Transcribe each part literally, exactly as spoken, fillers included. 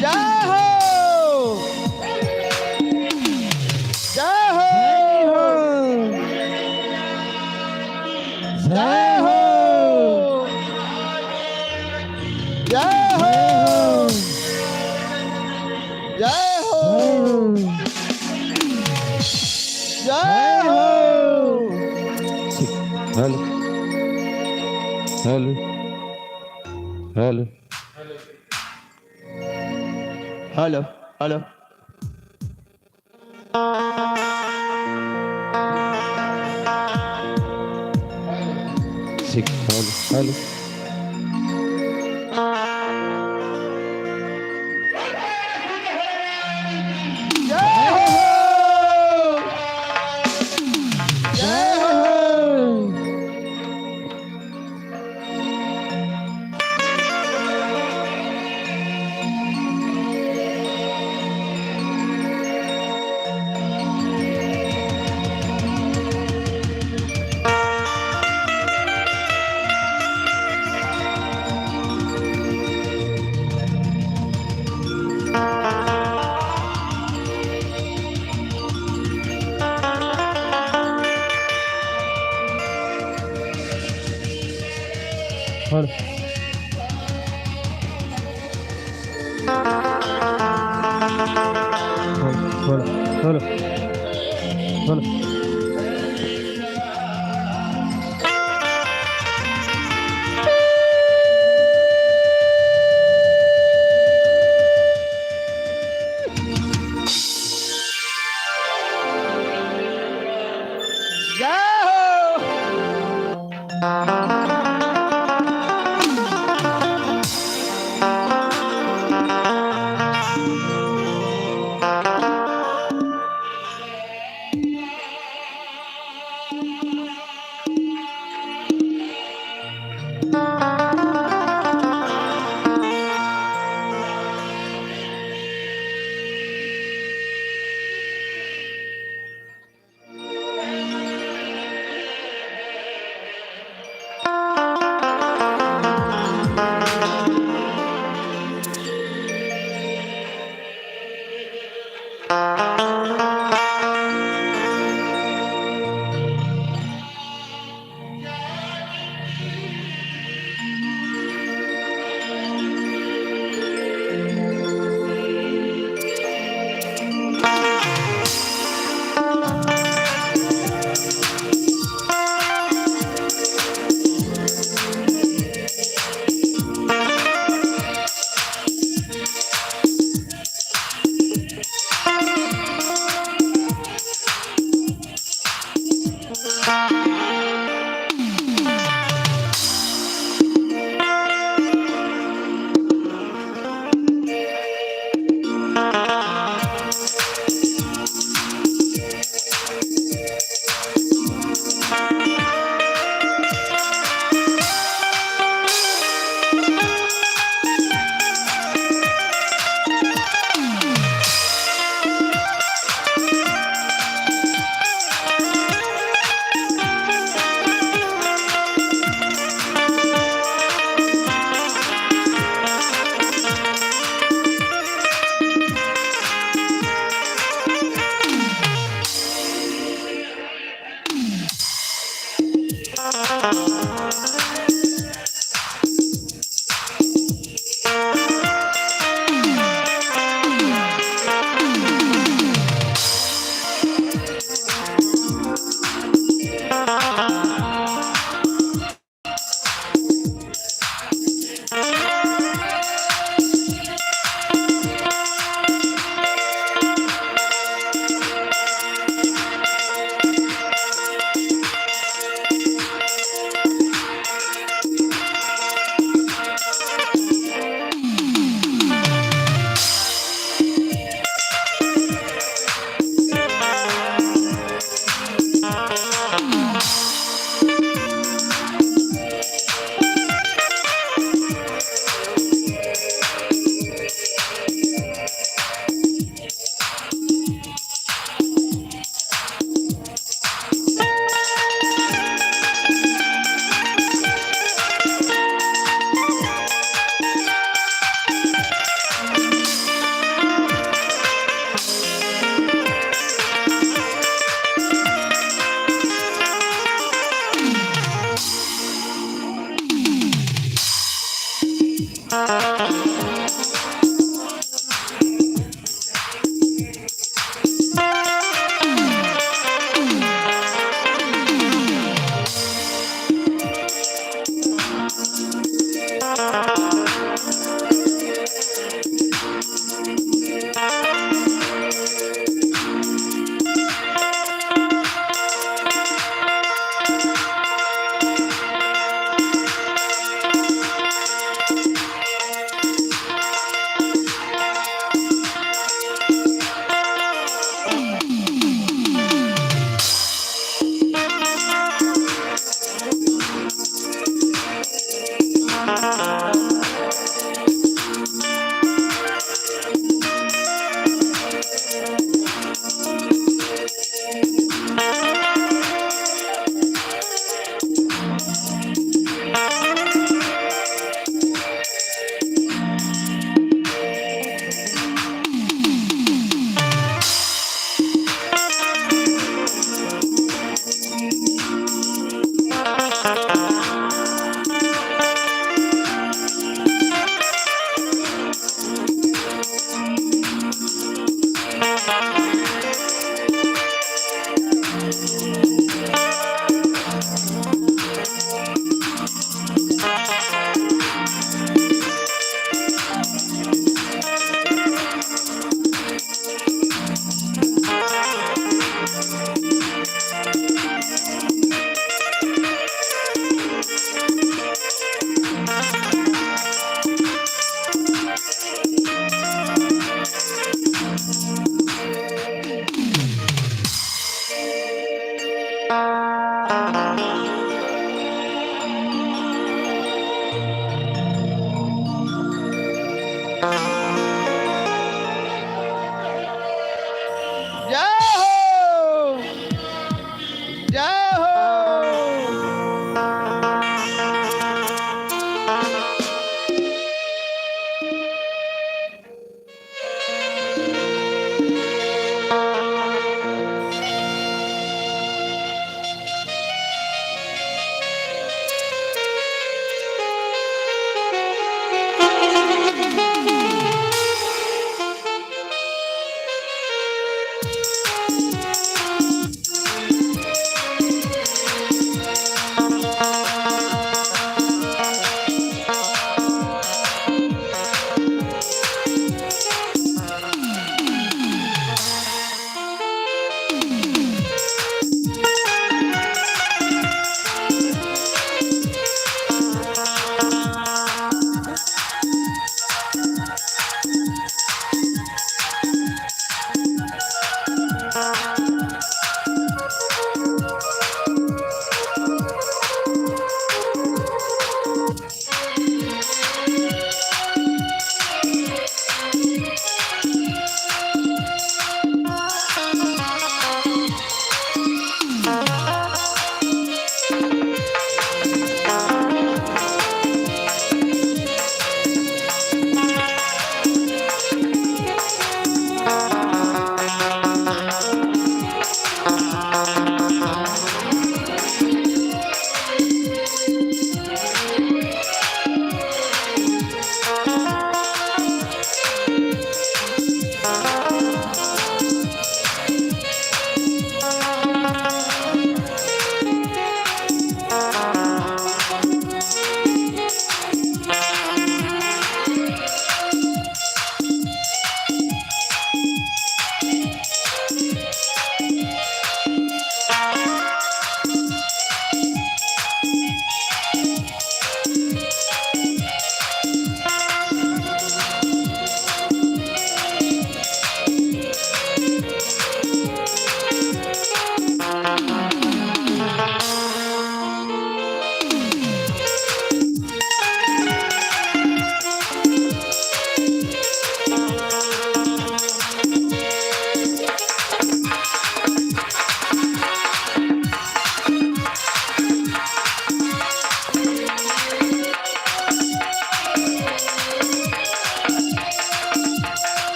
जय हो। जय हो। जय हो। जय हो। जय हो। जय हो। Hello. Hello. Hello. Hello. Hello. ठीक, हेलो, हेलो। जय हो। जय हो। बोलो, बोलो, बोलो, बोलो। जय हो।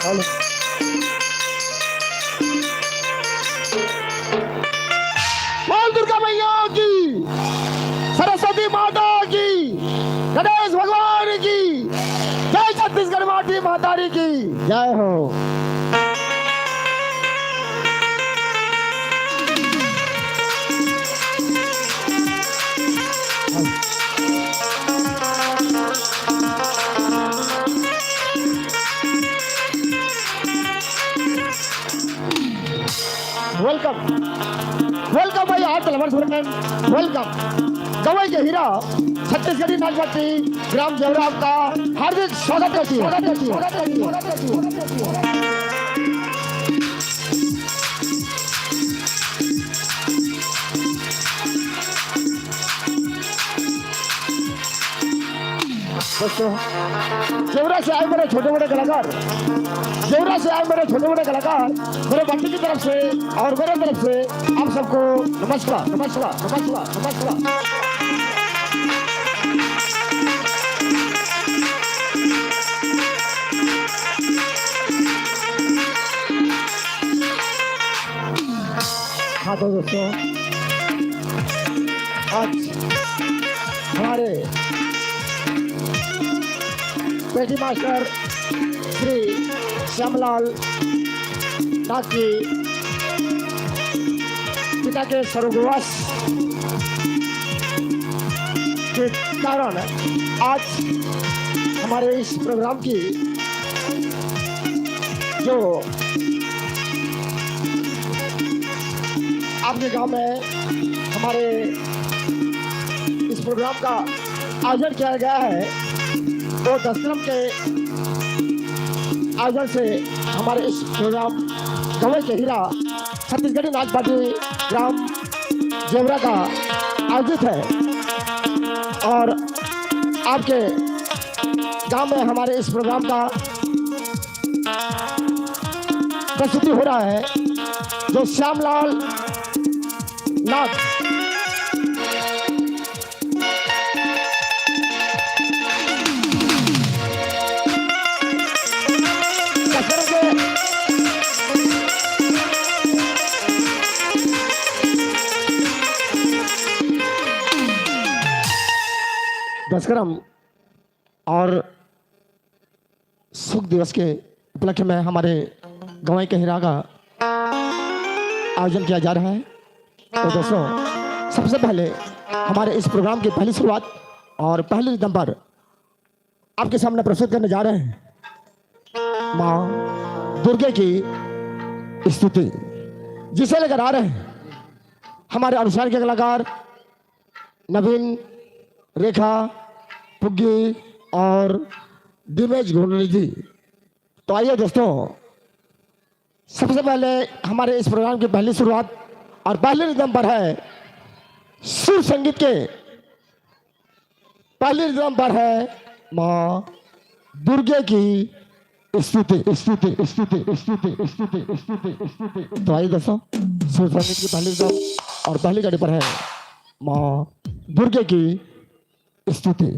हेलो। बोल दुर्गा मैया की, सरस्वती माता की, गणेश भगवान की जय, छत्तीसगढ़ माटी महतारी की जय हो। वेलकम, वेलकम भाई, हाथ लवर सुरन, वेलकम। गवई के हीरा, छत्तीसगढ़ी नाच भट्टी, ग्राम जेवरा, आपका हार्दिक स्वागत करती है, स्वागत करती है, स्वागत करती है। दोस्तों, जेवरा से आए मेरे छोटे बड़े कलाकार, जेवरा से आए मेरे छोटे बड़े कलाकार, मेरे भट्टी की तरफ से और मेरे तरफ से आप सबको नमस्कार, नमस्कार, नमस्कार, नमस्कार। हाँ तो दोस्तों, आज हमारे पेटी मास्टर श्री श्यामलाल नाथ जी पिता के स्वर्गवास के कारण आज हमारे इस प्रोग्राम की जो आपके गांव में हमारे इस प्रोग्राम का आयोजन किया गया है, वो दसकरम के आयोजन से हमारे इस प्रोग्राम गवई के हीरा छत्तीसगढ़ी नाच पार्टी ग्राम जेवरा का आयोजित है। और आपके गांव में हमारे इस प्रोग्राम का प्रस्तुति हो रहा है, जो श्यामलाल नाथ दसकरम और सुख दिवस के उपलक्ष्य में हमारे गवई के हीरा का आयोजन किया जा रहा है। तो दोस्तों, सबसे पहले हमारे इस प्रोग्राम की पहली शुरुआत और पहले रिदम पर आपके सामने प्रस्तुत करने जा रहे हैं माँ दुर्गे की स्तुति, जिसे लेकर आ रहे हैं हमारे अनुसार के कलाकार नवीन, रेखा, पुग्गी और दिमेश गुरनी जी। तो आइए दोस्तों, सबसे पहले हमारे इस प्रोग्राम की पहली शुरुआत और पहले रिदम पर है सुर संगीत के पहले रिदम पर है माँ दुर्गे की स्तुति, स्तुति, स्तुति, स्तुति, स्तुति, स्तुति, स्तुति। तो आइए दोस्तों, सुर संगीत की पहली रिदम और पहली कड़ी पर है माँ दुर्गे की स्तुति।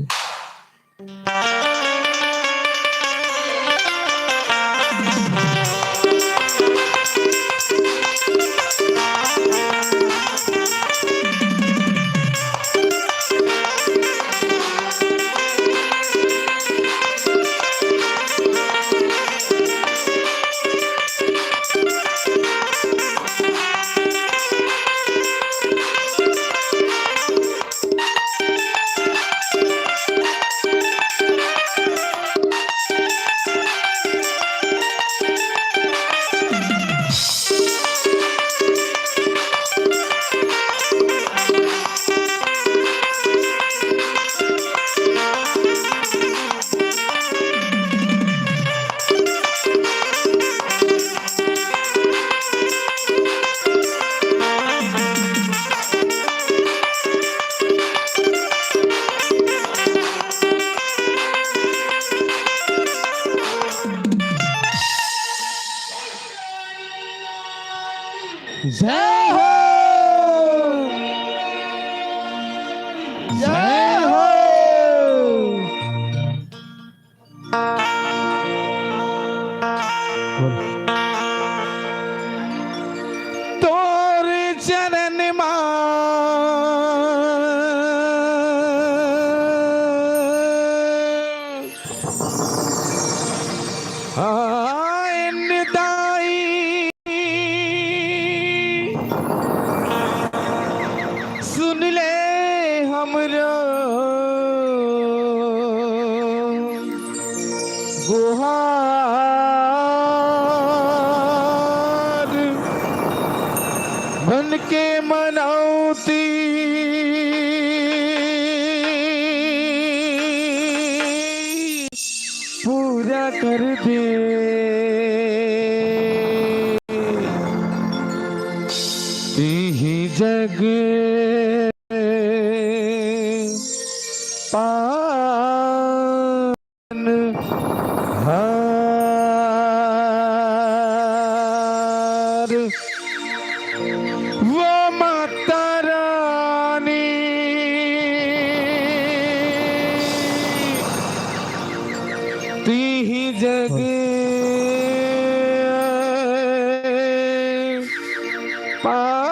जय हो, जय हो। तोर चरण मा आएन दाई, सुन ले हमरो गुहार, मन के मनौती पूरा कर दे। तिही जग पालनहार, वो माता रानी, तिही जग पालनहार।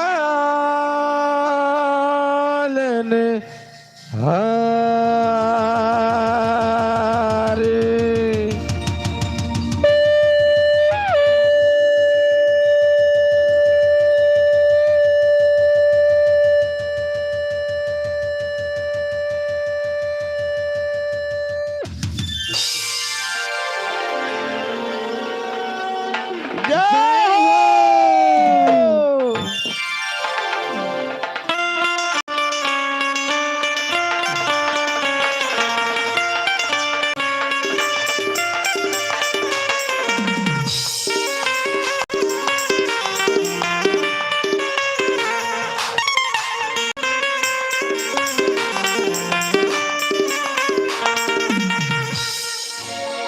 जय हो।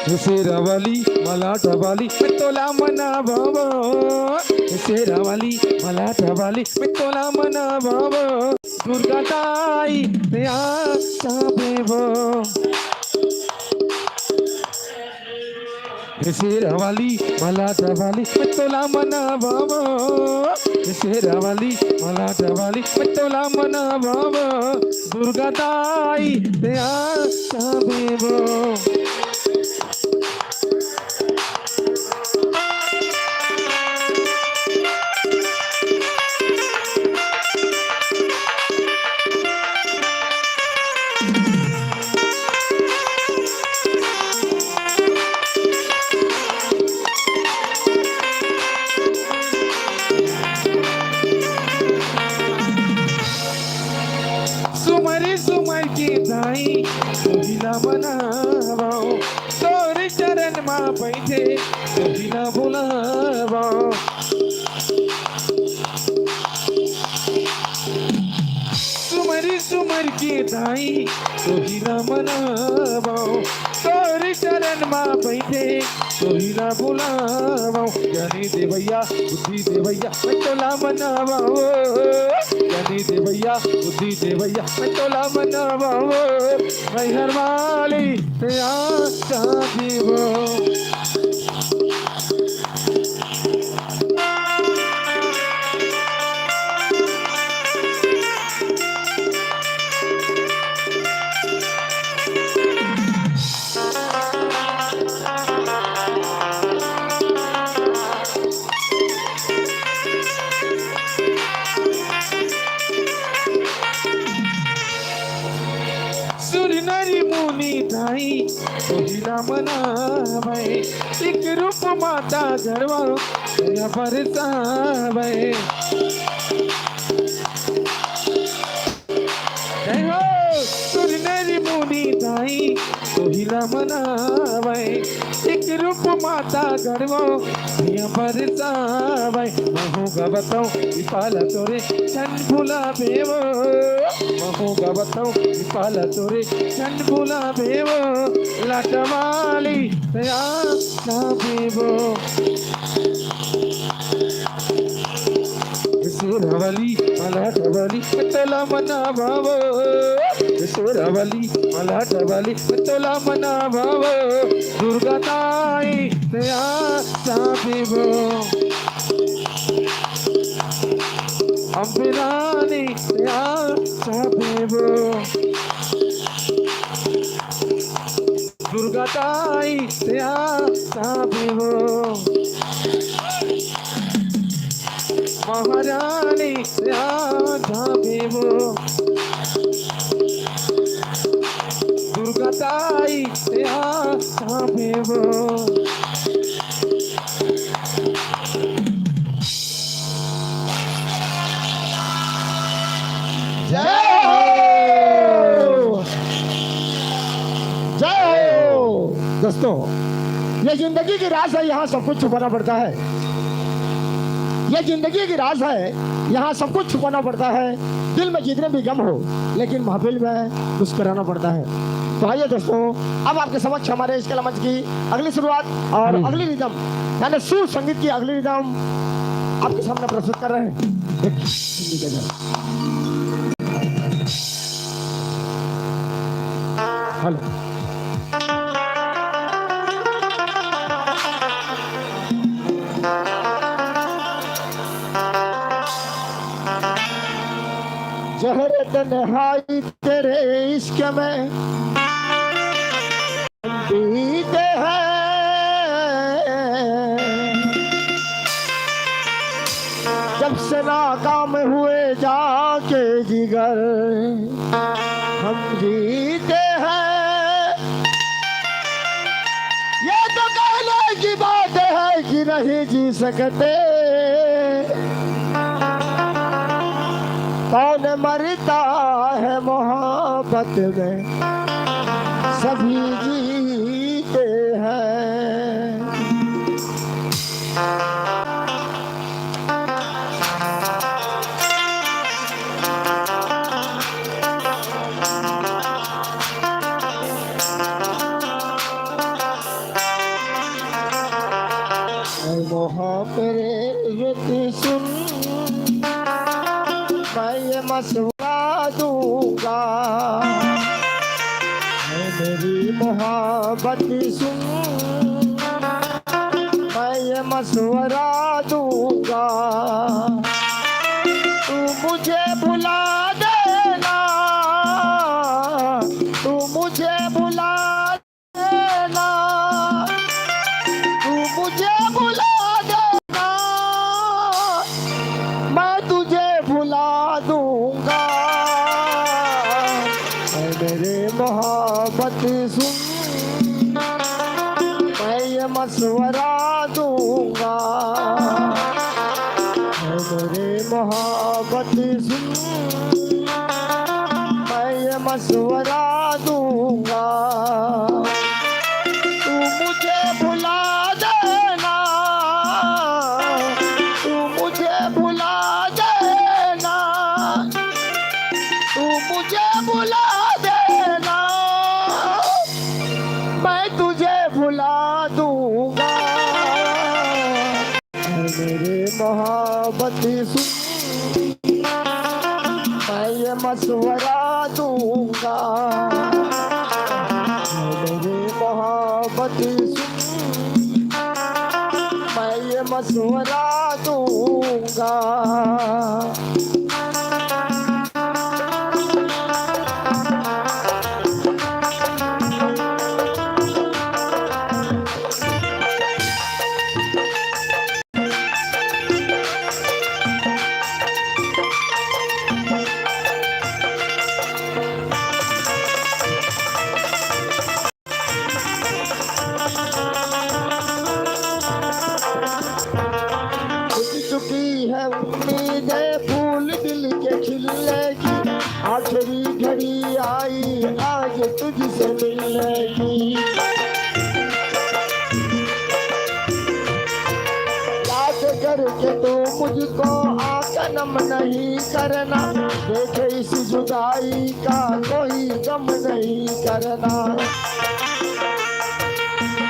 हे शेरा वाली, मलाटा वाली, मैं तोला मनावंव। हे शेरा वाली, मलाटा वाली, मैं तोला मनावंव। दुर्गा दाई, ते आ जाबे वो। हे शेरा वाली, मलाटा वाली, मैं तोला मनावंव। हे शेरा वाली, मलाटा वाली, मैं तोला मनावंव। दुर्गा दाई, ते आ जाबे वो। सुमर सुमर के दाई, तोहिला मनावंव। तोर चरण मा बइठे, तोहिला बुलावंव। सुमर सुमर के दाई, तोहिला मनावंव। तोर चरण मा बइठे, तोहिला बुलावंव। ज्ञानी देवइया, बुद्धि देवइया, मैं तोला मनावंव। ज्ञानी देवइया, बुद्धि देवइया, मैं तोला मनावंव। मैहर वाली, ते आ जाबे वो। सुर नर मुनि दाई, तोहिला मनावय। एक रूप माता गढ़वा, दया बरसावय। जय हो। सुर नर मुनि दाई, तोहिला मनावय। एक रूप माता गढ़वा, दया बरसावय। महूँ गावत हँव, कृपा ला तोरे झन भुलाबे वो। महूँ गावत हँव, कृपा ला तोरे झन भुलाबे वो। लाटा वाली, ते आ जाबे वो। शेरा वाली, मलाटा वाली, मैं तोला मनावंव। शेरा वाली, मलाटा वाली, मैं तोला मनावंव। दुर्गा दाई, तें आ जाबे वो। अम्बे रानी तें आ जाबे वो। दुर्गा दाई तें आ जाबे वो। महारानी तें आ जाबे वो। दुर्गा दाई तें आ जाबे वो। जय हो। जय हो। दोस्तों, ये जिंदगी की राज है, यहाँ सब कुछ छुपाना पड़ता है। ये जिंदगी की राज है, यहाँ सब कुछ छुपाना पड़ता है। दिल में जितने भी गम हो, लेकिन महफिल में मुस्कुराना पड़ता है। तो आइए दोस्तों, अब आपके समक्ष हमारे इस कला मंच की अगली शुरुआत और हम्म। अगली रिदम, यानी सुर संगीत की अगली रिदम आपके सामने प्रस्तुत कर रहे हैं। एक हेलो। जहर तन्हाई तेरे इश्क में पीते हैं। जब से नाकाम हुए जाके जिगर, हम जीते हैं। ये तो कहने की बात है कि नहीं जी सकते। कौन मरता है मोहब्बत में, सभी जीते हैं। मोहब्बत सुन, मैं ये मशवरा दूंगा। ऐ मेरी मोहब्बत सुन, मैं ये मशवरा दूंगा। तू मुझे भुला देना, तू मुझे भुला देना, तू मुझे भुला देना, मैं तुझे भुला दूंगा। ऐ मेरे मोहब्बत सुन, मैं ये मशवरा दूंगा। ऐ मेरे मोहब्बत सुन, मैं ये मशवरा दूंगा। तू मुझे भुला देना, तू मुझे भुला देना, तू मुझे भुला देना, मैं तुझे भुला दूंगा। मेरे मोहब्बत सुन, मैं ये मशवरा दूंगा। मेरे मोहब्बत सुन, मैं ये मशवरा दूंगा। टूट चुकी है उम्मीदें फूल दिल के खिलने की, आखिरी घड़ी आई आज तुझसे मिलने की। याद करके तू मुझको आंख नम नहीं करना, देखे इस जुदाई का कोई गम नहीं करना।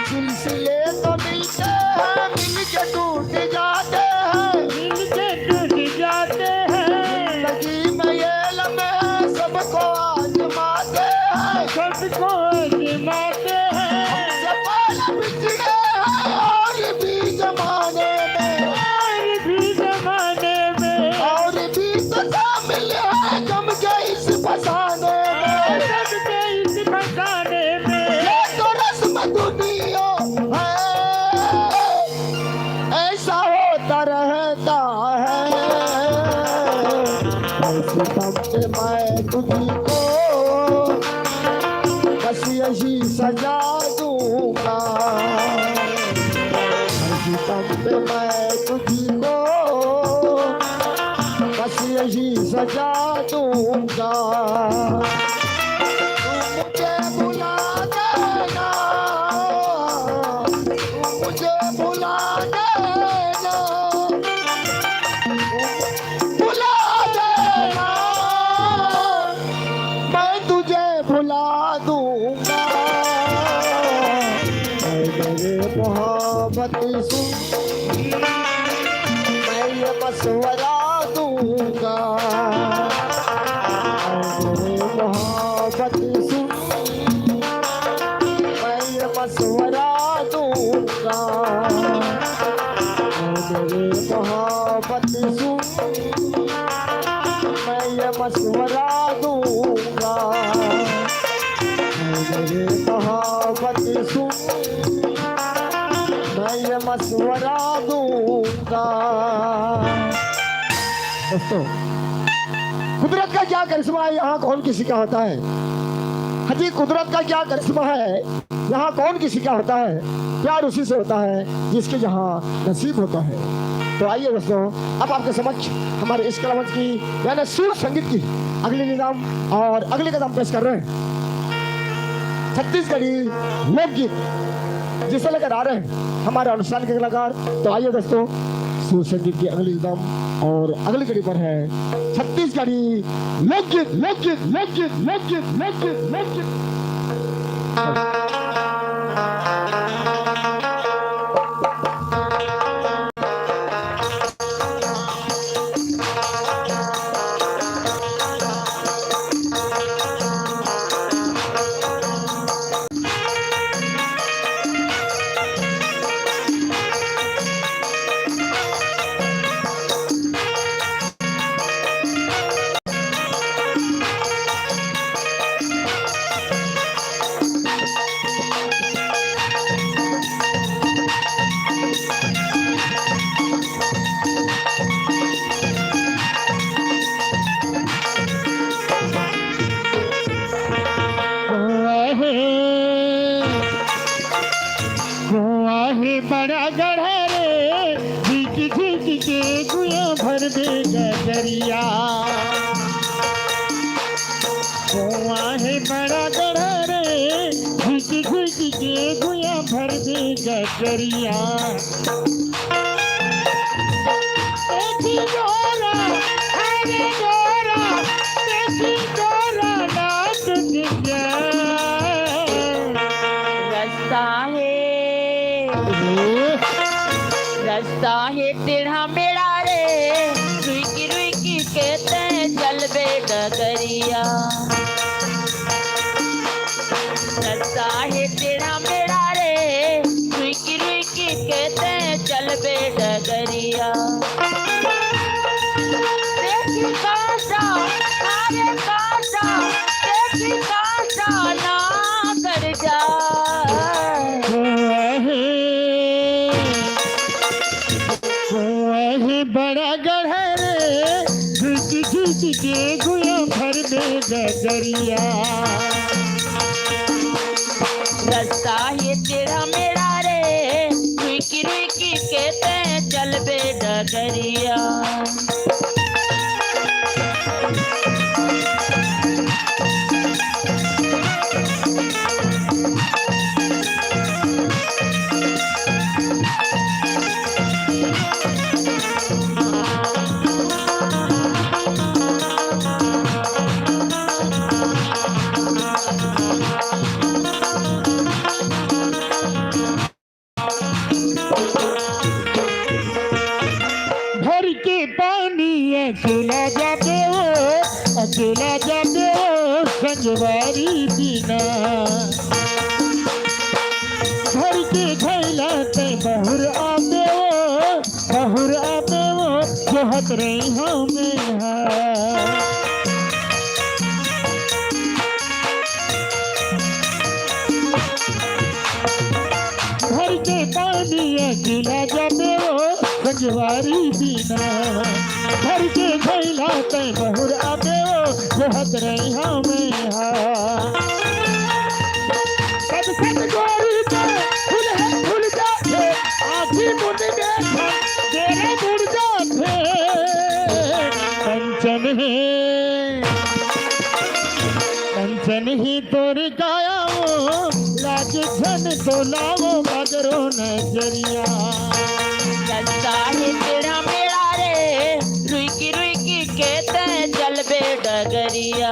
सिलसिले तो मिलते हैं, मिलके टूट जाते हैं। मिलके टूट जाते हैं। जिंदगी में ये लम्हे सबको आजमाते हैं। सबको आजमाते हैं। हमसे पहले बिछड़े हैं, दुनिया है, ऐसा होता रहता है। ऐसे दम पे मैं तुझको बस यही सजा दूंगा। ऐसे दम पे मैं तुझको बस यही सजा दूंगा। तू मुझे भुला देना, तू मुझे भुला देना, तू भुला देना, मैं तुझे भुला दूंगा। ऐ मेरे मोहब्बत सुन, मैं ये मशवरा दूंगा। ऐ मेरे मोहब्बत सुन, मैं ये मशवरा दूंगा। ऐ मेरे मोहब्बत सुन, मैं ये मशवरा दूंगा। ऐ मेरे मोहब्बत सुन, मैं ये मशवरा दूंगा। दोस्तों, कुदरत का क्या करिश्मा है, यहाँ कौन किसी का होता है? हाँ जी, कुदरत का क्या करिश्मा है, यहाँ कौन किसी का होता है? प्यार उसी से होता है जिसके यहाँ नसीब होता है। तो आइए दोस्तों, अब आपके समक्ष हमारे इस कलावंत की, यानी सुर संगीत की अगली निज़ाम और अगले कदम पेश कर रहे हैं। छत्तीसगढ़ी लोकगीत जिसे लेकर आ रहे हैं हमारे अनुष्ठान के कलाकार। तो आइए दोस्तों, सुर संगीत की अगली निज़ाम और अगली कड़ी पर है छत्तीसगढ़ी लोकगीत, लोकगीत, लोकगीत, लोकगीत, लोकगीत, लोकगीत। कुआं हे, कुआं हे बड़ा गढ़ा रे, झिक झिक के गुया भर दे गगरिया। कुआं हे बड़ा गढ़ा रे, झिक झिक के गुया भर दे गगरिया। देखी डोरा, अरे डोरा, देखी डोरा, नाच दिया। रस्ता हे, रस्ता हे टेढ़ा मेढ़ा रे, रुइकी रुइकी के तैं चलबे डगरिया। रस्ता हे टेढ़ा मेढ़ा रे, रुइकी रुइकी के तैं चलबे डगरिया। देखी कांटा, अरे कांटा, देखी कांटा ना कर जा। कुआं हे, कुआं हे बड़ा गढ़ा रे, झुक झुक के गुया भर दे गगरिया। रस्ता हे टेढ़ा मेढ़ा रे, रुइकी रुइकी के तैं चलबे डगरिया। भर के पानी अकेला जाबे ओ, अकेला जाबे ओ, संगवारी बिना। भर के घैला तैं बहुर आबे ओ, बहुर आबे ओ, जोहत रही हमें हा। भर के पानी अकेला जाबे ओ संगवारी बिना। भर के थैला तैं बहुर आबे ओ, जोहत रहिहा मैं हा। सब संगवारी के फूल है फूल जाथे, आँखी मुंद देखा, तेरे मुड़ जाथे। कंचन हे, कंचन ही तोर काया ओ, लागे झन तोलावो मगरो नजरिया। रस्ता हे टेढ़ा मेढ़ा रे, रुइकी रुइकी के तैं चलबे डगरिया।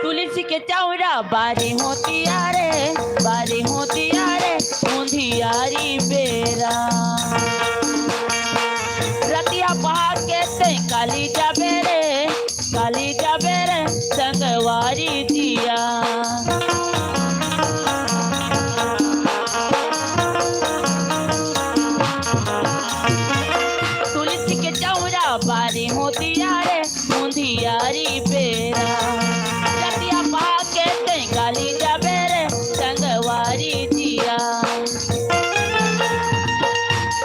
तुलसी के चौरा बारी होती आरे, बारी होती आरे, उंधियारी बेरा। रतिया पहाड़ के तैं काली जाबे रे, काली जाबे रे, संगवारी जिया। तुलसी के चौरा बारी होती आरे, उंधियारी बेरा। रतिया पाके तैं काली जाबे रे, संगवारी जिया।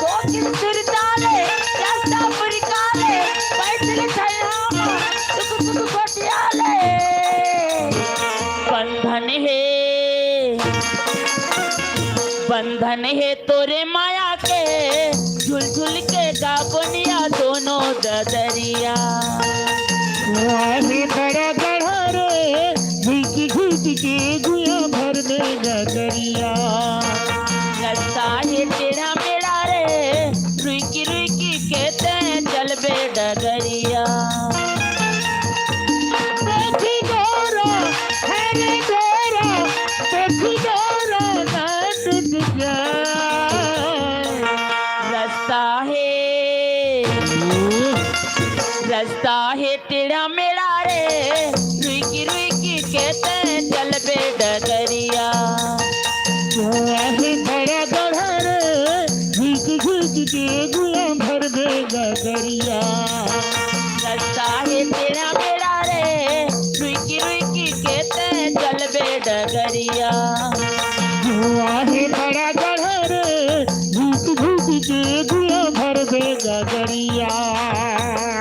कोकिल सुरताले, रस्ता पुरकाले, बैठल छैहा मा, टुक टुक गोटियाले। बंधन हे, बंधन हे तोरे माया के, झुलझुल के गाबनिया दोनों ददरिया। वाहे बड़ा गढ़ा रे, झुक झुक के गुया भर में गगरिया। रस्ता हे टेढ़ा मेढ़ा रे, रुइकी रुइकी के तैं चलबे डगरिया। देखी डोरा, हरे डोरा, देखी डोरा ना टूट जाए। रस्ता हे, रस्ता हे टेढ़ा मेढ़ा रे, रुइकी रुइकी के तैं चलबे डगरिया। वाहे बड़ा गढ़ा रे, झुक झुक के गुआ भर में गगरिया। रस्ता हे टेढ़ा मेढ़ा रे, रुइकी रुइकी के तैं चलबे डगरिया। वाहे बड़ा गढ़ा रे, झुक झुक के गुआ भर में गगरिया।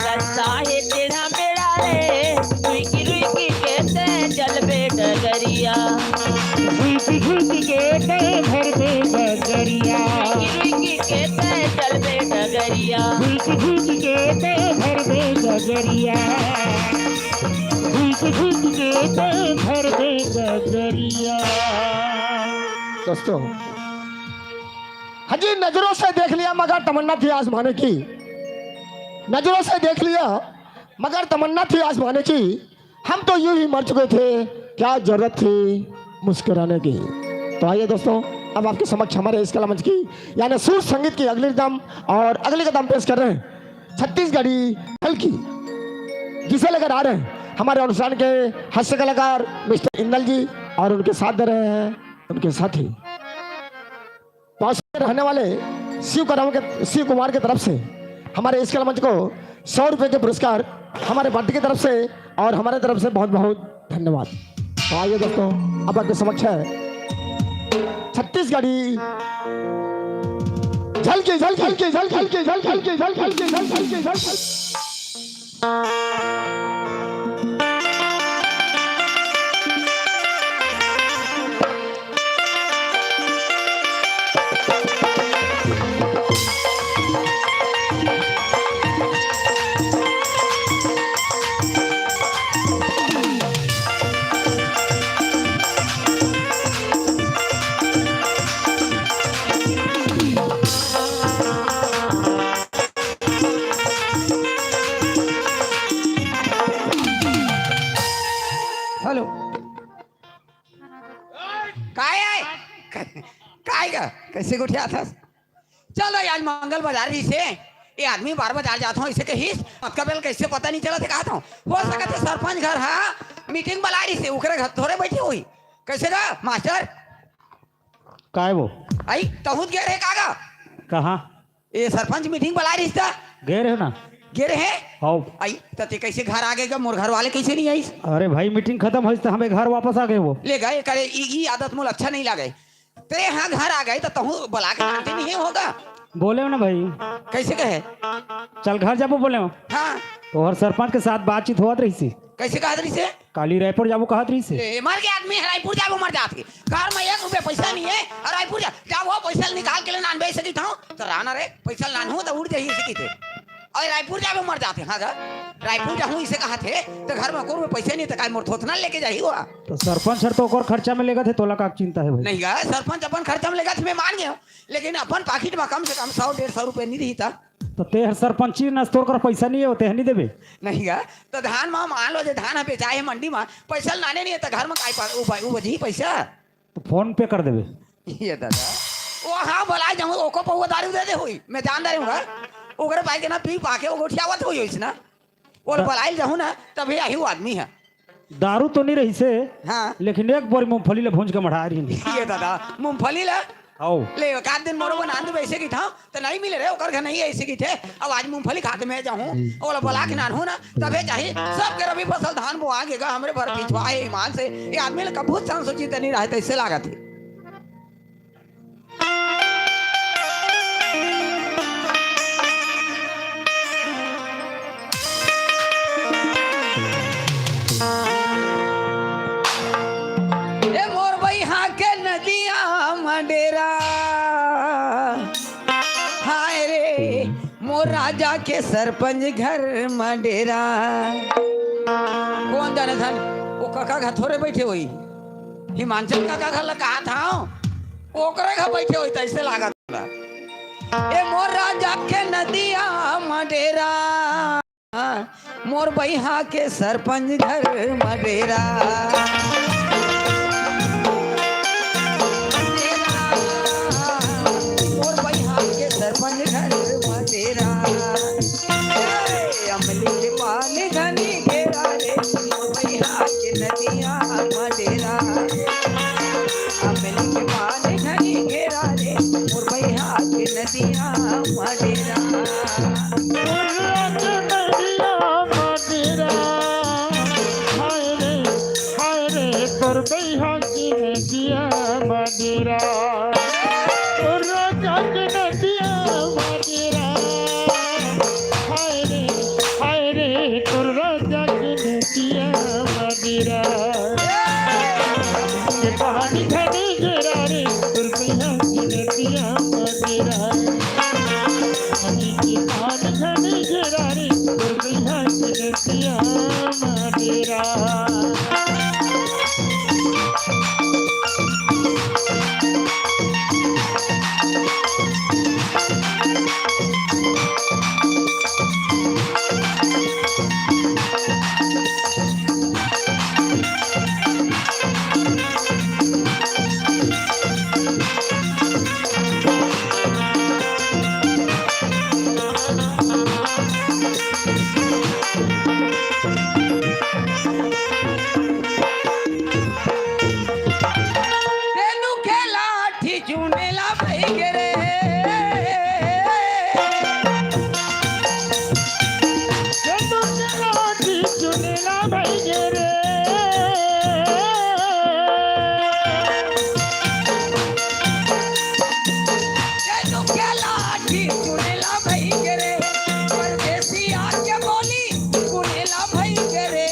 रस्ता हे टेढ़ा मेढ़ा रे, रुइकी रुइकी के तैं चलबे डगरिया। झुक झुक के तैं भरबे गगरिया। रुइकी रुइकी के तैं चलबे डगरिया। झुक झुक के तैं भरबे गगरिया। झुक झुक के तैं भरबे गगरिया। दोस्तों, हाँ जी, नजरों से देख लिया मगर तमन्ना थी आजमाने की, नजरों से देख लिया मगर तमन्ना थी आजमाने की, हम तो यूं ही मर चुके थे, क्या जरूरत थी मुस्कुराने की। तो आइए दोस्तों, अब आपके समक्ष हमारे इस कला मंच की यानी सुर संगीत की अगली रिदम और अगली कदम पेश कर रहे हैं छत्तीसगढ़ी हल्की, जिसे लेकर आ रहे हैं हमारे अनुष्ठान के हास्य कलाकार मिस्टर इंदल जी और उनके साथ दे रहे हैं उनके साथी। पास के रहने वाले शिव कुमार के, शिव कुमार की तरफ से हमारे इस कला मंच को सौ रुपए के पुरस्कार हमारे पार्टी की तरफ से और हमारे तरफ से बहुत बहुत धन्यवाद। तो आइए दोस्तों, अब आपके समक्ष है छत्तीसगढ़ी झलकी, झलकी, झलकी, झलकी। हेलो। काय आय? काय का? कैसे गोठियाथस? चल दाई, आज मंगल बजार रहिसे, ये आदमी बार बजार जात हों, अइसे कहिस, अतका बेर कइसे पता नइ चलत हे, कहत हों। हो सकत हे सरपंच घर, हाँ, मीटिंग बलाय रहिसे, ओकरे घर थोरे बइठे होही। कइसे गा, मास्टर? काय वो? अई, तहूँ गे रहे का गा? कहाँ? ये सरपंच मीटिंग बलाय रहिस त? गे रहे ना। गे रहे? हव। अई, त तें कइसे घर आ गे गा? मोर घर वाले कइसे नइ आइस? अरे भाई, मीटिंग खतम होइस त हमें घर वापस आ गे वो। ले गा, ये करे, ई, ई आदत मोला अच्छा नइ लागे। तें हा घर आ गे त तहूँ बला के लानते नइ होगा। बोलेंव ना भाई। कइसे कहे? चल घर जाबो बोलेंव। हाँ। तोर सरपंच के साथ बातचीत होवत रहिसे। कइसे कहत रहिसे? काली रायपुर जाबो कहत रहिसे। ए, मर गे आदमी ह, रायपुर जाबो मर जात हे। घर म एक रुपया पइसा नइ हे, अउ रायपुर जा, जाबो पइसा ल निकाल के ले लानबे अइसे कहिथों, त रा ना रे, पइसा ल लानहूँ त उड़ जाही अइसे कहिथे। अउ रायपुर जाबो मर जात हे, हाँ गा, रायपुर जाहूँ अइसे कहत हे, त घर म एको रुपया पइसा नइ हे, त काय मोर थोथना लेके जाही वो? त सरपंच सर तो ओकर खर्चा म लेगत हे, तोला का चिंता हे भाई? नहीं गा, सरपंच अपन खर्चा म लेगत हे, मैं मान गेंव, लेकिन अपन पाकिट म कम से कम सौ डेढ़ सौ रुपया नइ रही त। त तें हर सरपंची नस, तोर कर पइसा नइ हे, तें ह नइ देबे? नहीं गा, त धान म मान लो जे धान ह बेचाय हे मंडी म, पइसा ल लाने नइ हे, त घर म काय पा-, उब-, उपजही पइसा? त PhonePe कर देबे। ये दादा, वो हाँ बलाय जाहूँ, ओको पउवा दारू दे दे होही, मैं जान डारे हूँ गा, ओकरे पाय के ना पी पाके वो गोठियावत होही होइस ना, वो दा- बलाय ल जाहूँ ना, तभे आही वो आदमी ह। दारू तो नइ रहिसे, हाँ। लेकिन एक बोरी मूंगफली ल भूंज के मढ़ाय रहिन। ये दादा, मूंगफली ल? हव। ले, एक आध दिन मोरो बर लान देबे अइसे कहिथों, त नइ मिले रे, ओकर घर नइ हे अइसे कहिथे। अब आज मूंगफली खा के मैं जाहूँ, ओला बला के लानहूँ ना, तभे जाही। सबके रबी फसल धान बोआ गे गा, हमरे बर पिछवा हे ईमान से। ये आदमी ल कभू संसो चित्त नइ राहय, तइसे लागत हे। ए मोर बइहा के नदिया म डेरा, हाय रे, मोर राजा के सरपंच घर म डेरा। कोन जानत हन, वो कका घर थोरे बइठे होही, हिमांचल कका घर ल कहत हंव, ओकरे घर बइठे होही, तइसे लागत हे। ए मोर राजा के नदिया म डेरा, मोर बइहा के सरपंच घर म डेरा। मोर बइहा के सरपंच घर म डेरा। ए, अमली के पान घनी घेरा रे, मोर बइहा के नदिया म डेरा। अमली के पान घनी घेरा रे, मोर बइहा के नदिया म डेरा। तोर बइहा के नदिया म डेरा। हाय रे, हाय रे, तोर बइहा के नदिया म डेरा। तोर बइहा के नदिया म डेरा। हाय रे, हाय रे, तोर बइहा के नदिया म डेरा। के पान घनी घेरा रे, तोर बइहा के नदिया म डेरा। पानी के पान घनी घेरा रे, तोर बइहा के नदिया म डेरा। तेनू के लाठी चुनेला भई गे रे। तेनू के लाठी चुनेला भई गे रे। तेनू के लाठी चुनेला भई गे रे। परदेसिया के बोली कुनेला भई गे रे,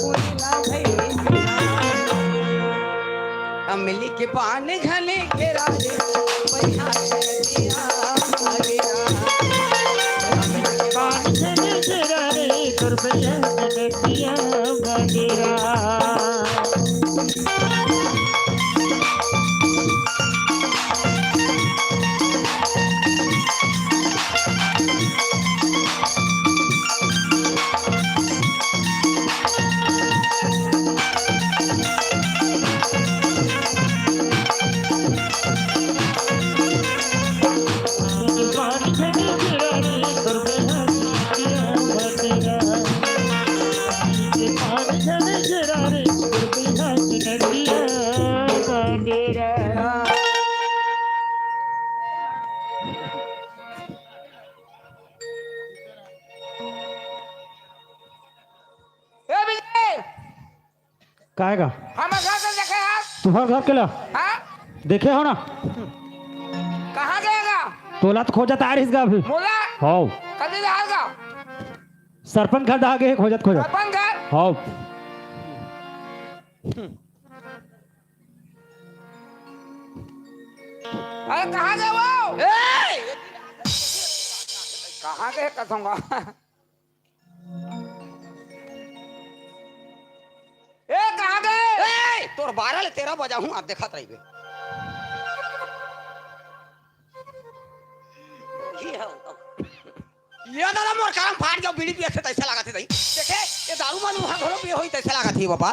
कुनेला भई गे रे। अमली के पान घने घेरा रे, बइहा के नदिया म डेरा। अमली के पान घने घेरा रे, तोर बइहा के नदिया म डेरा। ए विजय, काय गा? हमर घर के देखे यार। तुहर घर के ला? हाँ? देखे हो ना? कहाँ गए गा? तोला तो खोजत आ रहिस गा अभी। मोला? हौ। कदी ला गा? सरपंच घर दहा गे हे खोजत खोजत। सरपंच घर? हौ। अरे कहाँ गए वो? ए! कहाँ गए कसम का? ए, कहाँ गए? ए, तोर बारह ले तेरह बजा हूँ, आप देखत रहिबे। ये है। ये दादा मोर करम फाट गया, बीड़ी पिए से तैसे लागत है तई। देखे, ये दारू मन वहाँ घरो पिए होई तैसे लागत है बाबा।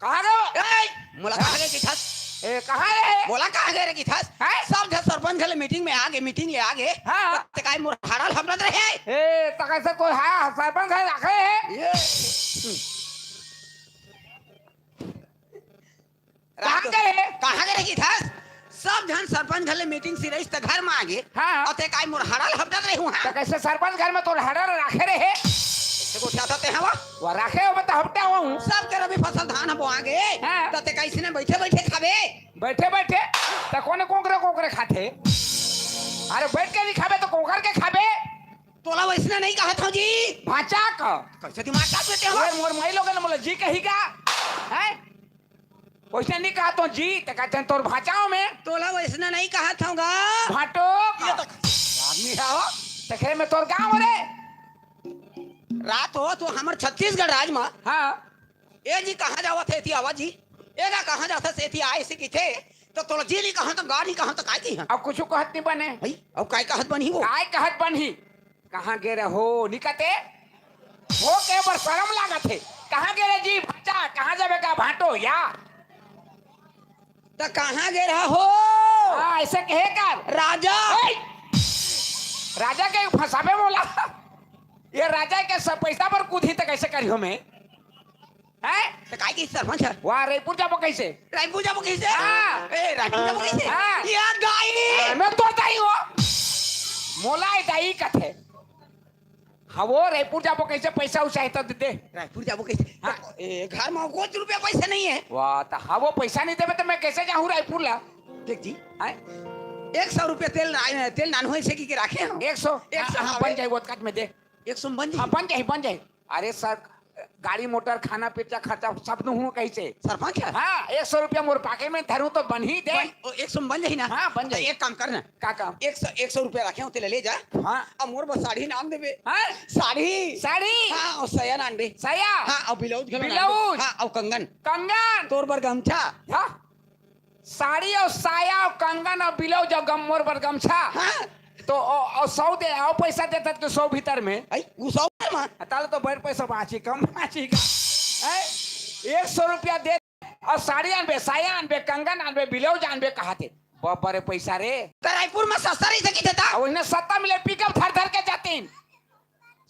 कहाँ गए? ए, मोला कहाँ गए किथस? ए, कहाँ गए? मोला कहाँ गए रे किथस? हैं? सब झन सरपंच घले मीटिंग में आ गए, मीटिंग ले आ गए। हाँ। ते काय मोर हाड़ा ल हबड़त रहे? ए, त कैसे कोई हा-, सरपंच घले राखे हे? ये। कहाँ गए? कहाँ गए रे किथस? सब झन सरपंच घले मीटिंग सिरइस त घर में आ गए। हाँ। अउ ते काय मोर हाड़ा ल हबड़त रहे हुआ? त कैसे सरपंच घर में तोर हाड़ा ल राखे रहे? ते गोठियाथस ते हवा? वो राखे हो, मैं तो हबड़ा हुआ हूँ। सब के रबी फसल धान ह बोआ गे। हाँ। त ते कइसने बइठे बइठे खाबे? बइठे बइठे? त कोने कोकरे कोकरे खाथे? अरे बइठ के नहीं खाबे त कोकर के खाबे? तोला वइसने नहीं कहत हूँ जी। भांचा का? कइसे दिमाग का बेटे हो? अरे मोर माई लोगन मोला जी कही का? हैं? वइसने नहीं कहत हूँ जी, त कहत हन तोर भांचा हूँ मैं। तोला वइसने नहीं कहत हूँ गा। भांटो का? ये तो आदमी है हो। त खेले में तोर गाँव रे। रात हो तो हमर छत्तीसगढ़ राज मा। हाँ। ए जी, कहाँ जावत हे एती आवा जी? ए गा, कहाँ जाथस एती आए से किथे? त तोला जी नी कहन त गा नी कहन त काय किहन? अब कुछु कहत नी बने। हई, अब काय कहत बनही वो? काय कहत बनही? कहाँ गे रहो? निकते? हो के बर शरम लागत हे। कहाँ गे रे जी? भांचा, कहाँ जाबे का भांटो या? त कहाँ गे रहा हो? हाँ, ऐसे कहे कर। राजा। ओए! राजा के फंसाबे मोला। ये राजा के सब पैसा पर कूदी त कैसे करियो मैं? हैं? त काय की सरपंच है? वाह, रायपुर जाबो कैसे? रायपुर जाबो कैसे? हाँ। ए, रायपुर जाबो कैसे? हाँ। ये दाई। हाँ, मैं तो दाई हूँ। मोला ए दाई कथे। हाँ, वो रायपुर जाबो कैसे पैसा उसे है तो दे दे। रायपुर जाबो कैसे? हाँ। ए, घर में कुछ रुपया पैसा नहीं है। वाह, त हाँ, वो पैसा नहीं देबे त मैं कैसे जाहूँ रायपुर ला? देख जी। हैं? एक सौ रुपया तेल ना-, तेल नानहो ऐसे की के राखे हम। एक सौ? एक सौ हाँ, हाँ, हवे। बन जाए वो कट में दे। एक सौ में बन जाए? हाँ, बन जाए, बन जाए। अरे सर, गाड़ी मोटर, खाना पीना खर्चा सब नु हूँ कैसे? सरपंच है? हाँ, एक सौ रुपया मोर पाके में धरूँ तो बन ही दे। बन, ओ, एक सौ में बन जाही ना? हाँ, बन तो जाही। एक काम कर ना। का काम? एक सौ, एक सौ रुपया रखे हो, तेला ले जा। हाँ। अब मोर बस साड़ी नान देबे। हाँ? साड़ी। साड़ी? हाँ, और साया नान दे। साया? हाँ, और ब्लाउज घलो नान दे। ब्लाउज? हाँ, और कंगन। कंगन? तोर बर गमछा। हाँ? साड़ी और साया और कंगन और ब्लाउज और गम-, मोर बर गमछा। हाँ। तो ओ, ओ सौ दे, और पैसा देता तो सौ भीतर में। आई, वो सौ भीतर में? ताले तो बड़ पैसा बाँची, कम बाँची का। हैं? एक सौ रुपया दे और साड़ी आनबे, साया आनबे, कंगन आनबे, ब्लाउज आनबे कहा थे। बाप रे पैसा रे। त रायपुर में सस्ता रही सकी थे ता? और इन्हें सस्ता मिले, पिकअप धर धर के जाते हैं।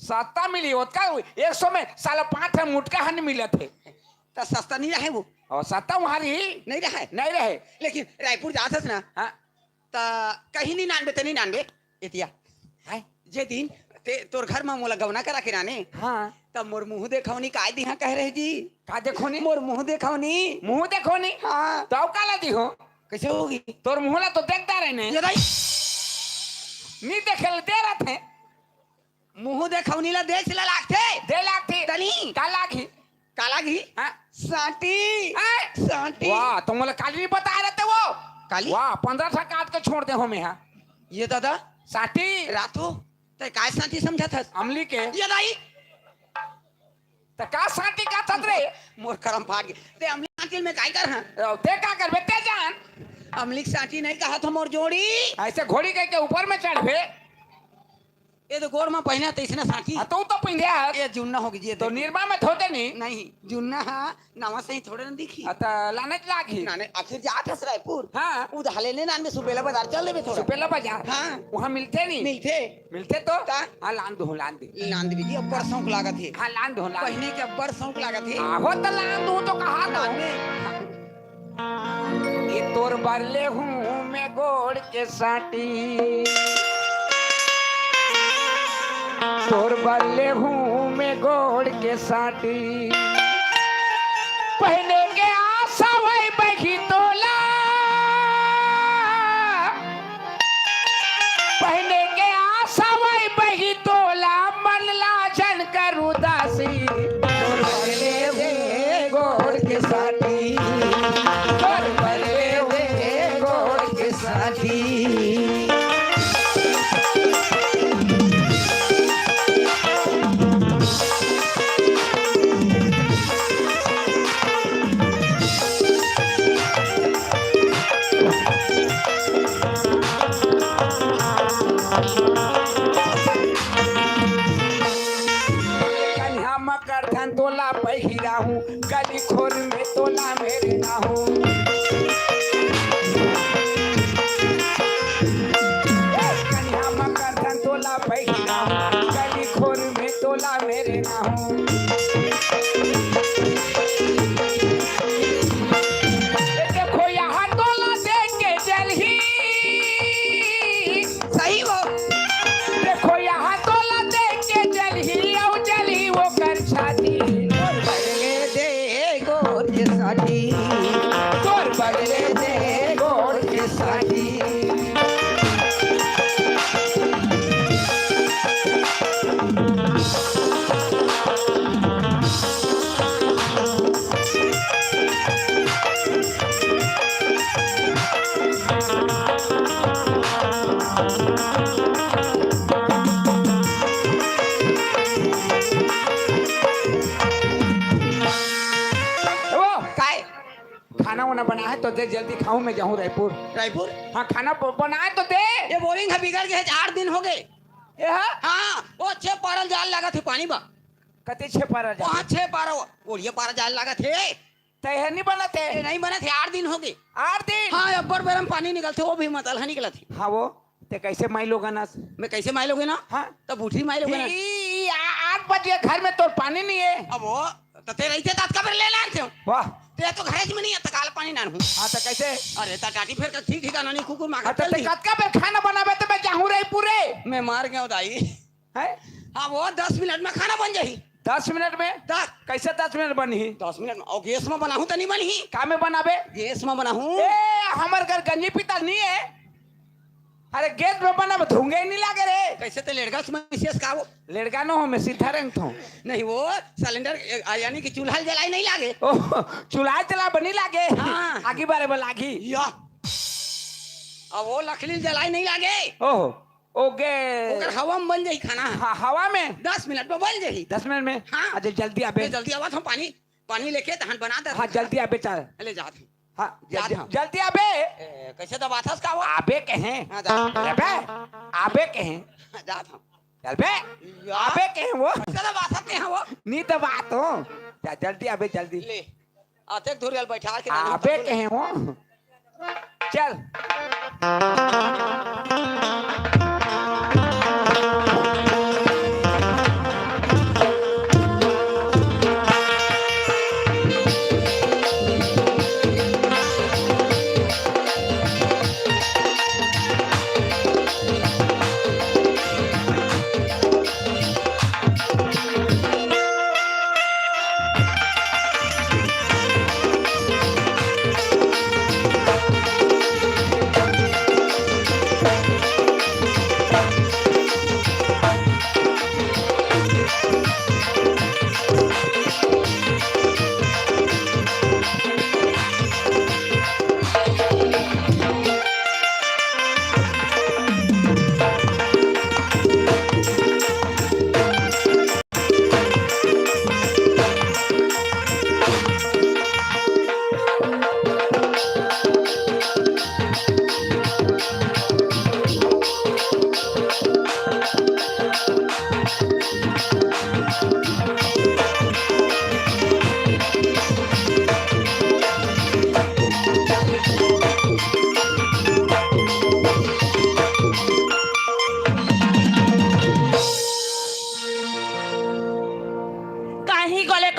सस्ता मिली होत का? एक सौ में साला पाँच ठे मुटका हन मिलत है। त सस्ता नहीं रहे वो। और सस्ता वहाँ रही? नहीं रहे। नहीं रहे। लेकिन रायपुर जात हस ना? हाँ। त कहीं नहीं नानबे, त नहीं नानबे। एतिया। हैं? जे दिन ते तोर घर में मोला गवना करा के नाने। हाँ। तब मोर मुँह देखौनी काय दिहा कह रहे जी? का देखौनी? मोर मुँह देखौनी। मुँह देखौनी? हाँ। तो काला दिहो? कैसे होगी? तोर मुँह ला तो देखता रहने। ये दाई। नहीं देखे ले दे रहा थे। मुँह देखौनी ला देख ला लागथे। दे लागथे। तनी। का लागही? का लागही? हाँ। साटी। हाँ। साटी। वाह, तो मोला काली नहीं बताए रहते वो। काली? वाह, पंद्रह ठा काट के छोड़ दे हो मैं, हाँ। ये दादा। साटी। रातू, ते काय साटी समझत हस? अमली के। ये दाई। त का साटी का थत रे? मोर करम फाट गे। ते अमली साटी में काय कर हाँ? ते का करबे ते जान? अमली साटी नहीं कहा था मोर जोड़ी। ऐसे घोड़ी कह के ऊपर में चढ़बे। ये तो गोड़ में पहिना तइसना साटी। हाँ, तू तो पहिने हस। ये जुन्ना हो गई जी, ये तो देखो। निरमा में होते नहीं। नहीं, जुन्ना हा, नवा सही थोड़े ना दिखी। हाँ, तो लाने च लागही। ना, नहीं, आखिर जात हस रायपुर। हाँ। उधाले ने नान में सुपेला बाजार चल देबे थोड़ा। सुपेला बाजार? हाँ। वहाँ मिलते नहीं? मिलते। मिलते तो? का? हाँ, लान दो, लान दे। लान दे जी, अब्बड़ शौक लागत हे। हाँ, लान दो, लान दे। पहिने के अब्बड़ शौक लागत हे। आहो, तो लान दो, तो कहा था? लान दे। ये तोर बर ले हूँ मैं गोड़ के साटी, तोर बर ले हूँ मैं गोड़ के साटी। पहिने के आस हवय बही तोला, पहिने के आस हवय बही तोला, मन ला झन कर उदासी। तोर बर ले हूँ गोड़ के साटी, तोर बर ले हूँ गोड़ के साटी। कनिहा म करधन तोला पहिराहूँ, गली खोर में तोला मेरे ना हूँ। कनिहा म करधन तोला पहिराहूँ, गली खोर में तोला मेरे ना हूँ। देखो यहाँ तोला देख के जलही। सही वो। देखो यहाँ तोला देख के जलही, औ जलही ओकर छाती। तोर बदले दे गोड़ के साटी, तोर बदले दे गोड़ के साटी। ओ, काय? खाना वाना बना है तो दे, जल्दी खाऊं, मैं जाऊं रायपुर। रायपुर? हाँ, खाना ब-, बना है तो दे। ये बोरिंग है, बिगड़ गए, आठ दिन हो गए। ये है? हाँ, वो छह पारल जाल लगा थे पानी में। कते छह पारल जाल? वहाँ छह पारा, वो ये पारा जाल लगा थे। तय है, नहीं बना थे। ये नहीं बना थे, आठ दिन हो गए। आठ दिन? हाँ, अब्बड़ बेरम पानी निकलथे, वो भी मतलहा निकलथे। हाँ, वो ते कैसे माई लोगन अस? मैं कैसे माई लोगे ना? हाँ। तब उठी माई लोगे ना। ई, ई, आ-, आठ बजे घर में तोर पानी नहीं है। अब वो, तो ते रहते तात का बेर ले लान थे। वाह। ते तो घरे में नहीं है, तो काल पानी नान हूँ। हाँ, तो कैसे? अरे, ता टाटी फेर कर ठीक ठिकाना नहीं, कुकुर मार हाँ, तो चल ते दी। कतका बेर खाना बनाबे तो मैं जाहूँ रही पूरे। मैं मार गया दाई। हैं? हाँ, वो दस मिनट में खाना बन जाही। दस मिनट में? दस। कैसे दस मिनट बनही? दस मिनट में। और गैस में बनाहूँ तो नहीं बनही? का में बनाबे? गैस में बनाहूँ। ए, हमर घर गंजी पीतल नहीं है। अरे, गैस में बनाबे, धुंगे नहीं लागे रे। कैसे ते लेड़गा से मैं विशेष का वो? लेड़गा नो हो, मैं सीधा रेंगथों। नहीं, वो सिलेंडर, ए, आ, यानी कि चूल्हा जलाई नहीं लागे। ओह, चूल्हा जलाबे नहीं लागे। हाँ। आगी बारे में लागी। या। अब वो लकड़ी जलाई नहीं लागे। ओहो। ओके। ओकर हवा में बन जाही खाना। हाँ, हवा में? दस मिनट में बन जाही। दस मिनट में? हाँ। अच्छा, जल्दी आबे। ए, जल्दी आवा, हम पानी, पानी लेके तहन बना दे। हाँ, जल्दी आबे, चल। ले जात हूँ। हाँ, जल्दी, जात हाँ। हूँ। जल्दी आबे। ए, कैसे दबाथस का वो? आबे कहें। हाँ, जा। अबे, आबे कहें। हाँ, जात हूँ। चल बे। या। आबे कहें वो। कैसे दबाथस कहें वो? नहीं दबात हो। जा, जल्दी आबे, जल्दी। ले। अतेक धुरियल बैठा के आबे कहें वो। चल।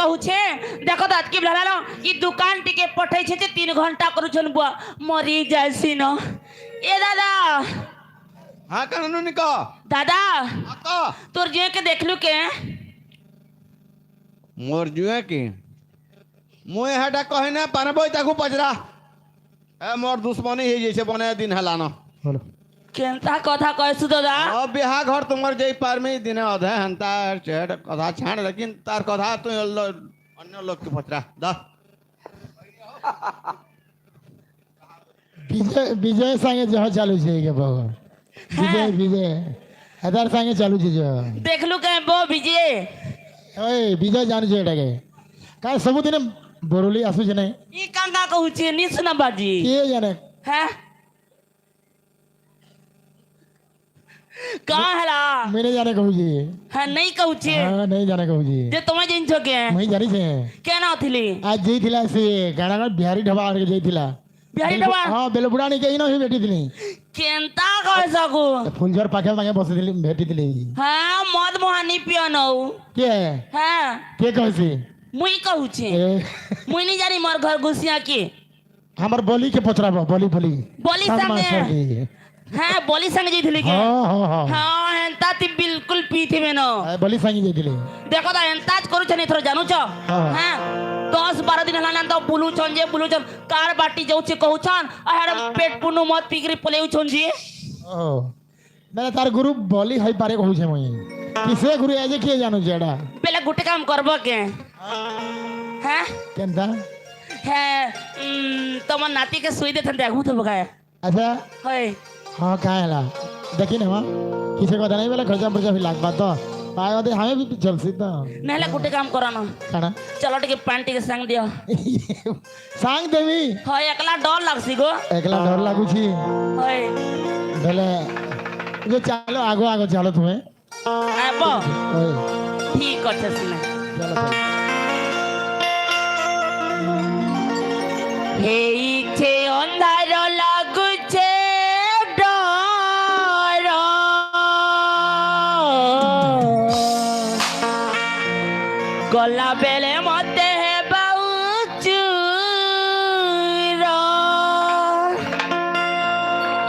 पूछे, देखो दादा, कि भला ना, ई दुकान टिके पठै छे, छे तीन घंटा करू छन बुआ, मरी जाय सी न। ए दादा। हाँ, कानूनी का? दादा। हाँ, का? तोर जुए के देखलू के? मोर जुए के? मुँह हटा कहे ना, पानबो ताकू पचरा। ए, मोर दुश्मनी हे जैसे बने दिन हलाना। बोलो। केंता कथा कहसु दादा? अब बिहा घर तुम्हार जई पार में दिन अधे हंता चेड़ कथा छाड़, लेकिन तार कथा तू लो-, अन्य लोग के पचरा। दा। विजय, विजय संगे जहाँ चालू छे के बाबा। विजय, हाँ। विजय। हतार संगे चालू छे जो। देखलू कहे बो विजय। ओए, विजय जानू छे एटा के। काय सबुदिन बरौली आसु छे नहीं? ई कांगा कहू छे, नी सुना बाजी। के जाने? हैं? कहाँ हला? मैं नहीं जाने कहू जी। हाँ, नहीं कहू छे। हाँ, नहीं जाने कहू जी। जे तुम्हें जिन छो के? मैं जानी छे। क्या ना थिली? आज जई थिला से गाना बिहारी ढाबा आके जई थिला। बिहारी बेल-, ढाबा? हाँ, बेलबुड़ा नहीं कही ना ही बैठी थिली। केंता कह सकू? तो फुलझर पाखे मांगे बस थिली, बैठी थिली। हाँ, मद मोहानी पियो नौ। के? हाँ। के कह सी? मुई कहू छे। ए। मुई नहीं जानी मोर घर घुसिया के। हमर बोली के पचराबो, बोली, बोली। बोली सम्मान संगे। सर जी। हाँ, बोली संगे जई थिली के? हाँ, हाँ, हाँ। हाँ, एंता ती बिल्कुल पीठी में न। हाँ, बोली संगे जई थिली। देखो दा, एंता ज करू छे नहीं थोड़ा जानू छो? हाँ। हाँ, दस बारह दिन हला ना तो बुलू छन जे, बुलू छन। कार बाटी जाऊ छे कहू छन, अहर पेट पुनु मत पिकरी पलेऊ छन जी। ओ। बेले तार गुरु बोली हई पारे कहू छे मुई। किसे गुरु ऐसे किए जानू जेड़ा? बेले गुटे काम करबो के? हैं? केंता? है, उम, तमर नाती के सुई देथन देखू तो बगाए। अच्छा? होय। हाँ, काहे ला? देखी ना, किसे को नहीं बेले खर्चा बर्चा भी लाग बात तो। पाए होते हमें भी चल सी तो। नहीं ला गुटे काम करो ना। खाना? चलो ठीक है, पैंट के संग दियो। सांग देवी। हाँ, एकला डर लागसी गो। एकला डर लागुची। होय। भले, जो चालो, आगो, आगो चालो तुम्हें। आबो। होय। ठीक अच्छे सुने। चलो, चलो। हे इच्छे अंधार लागुचे डर। गला बेले मते हे बाऊ चूर।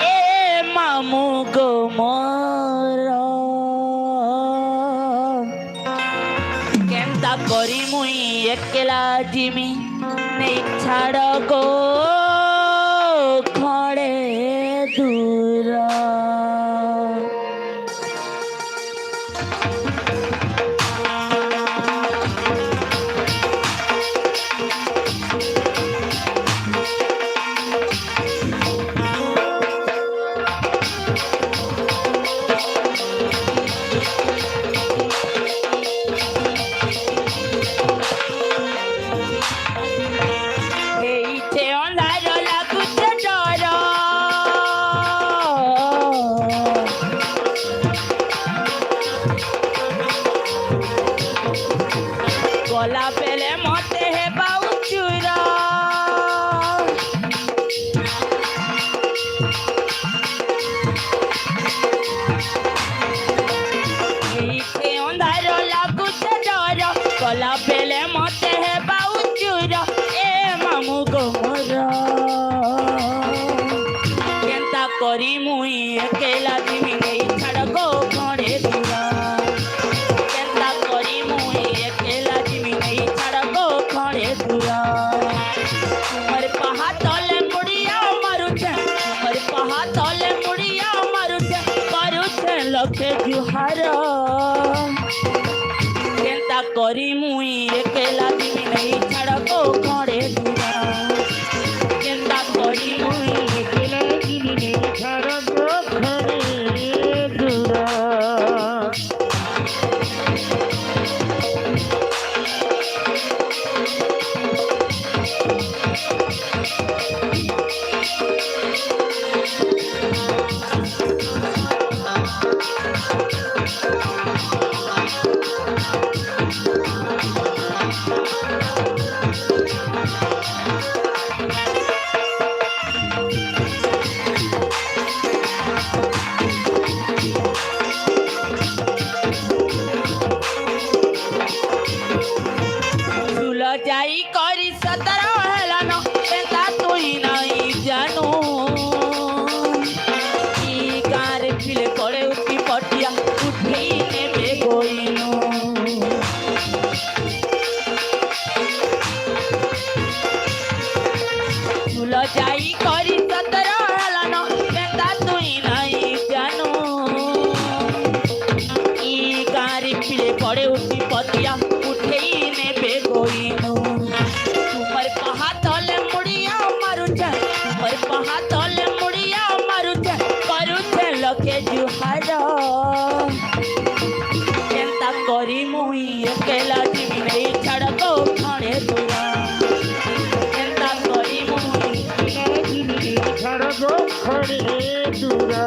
ए मामू गो मोर। केंता करी मुई एकला जिमी, नहीं छाड़ गो खड़े दूर। उठी पटिया उठी ने बेगोइनु। सुल जाई करी सतरा हलन, बेटा तुई नहीं जानू। ई गारी पिले पड़े उठी पटिया उठे ने बेगोइनु। तुमर पहा तले मुड़िया मारुचे, तुमर पहा तले मुड़िया मारुचे, करुचे लखे जुहार। केंता करी मुई एकेला जिमी नहीं छड़को खड़े दूरा। केंता करी मुई छड़को खड़े दूरा।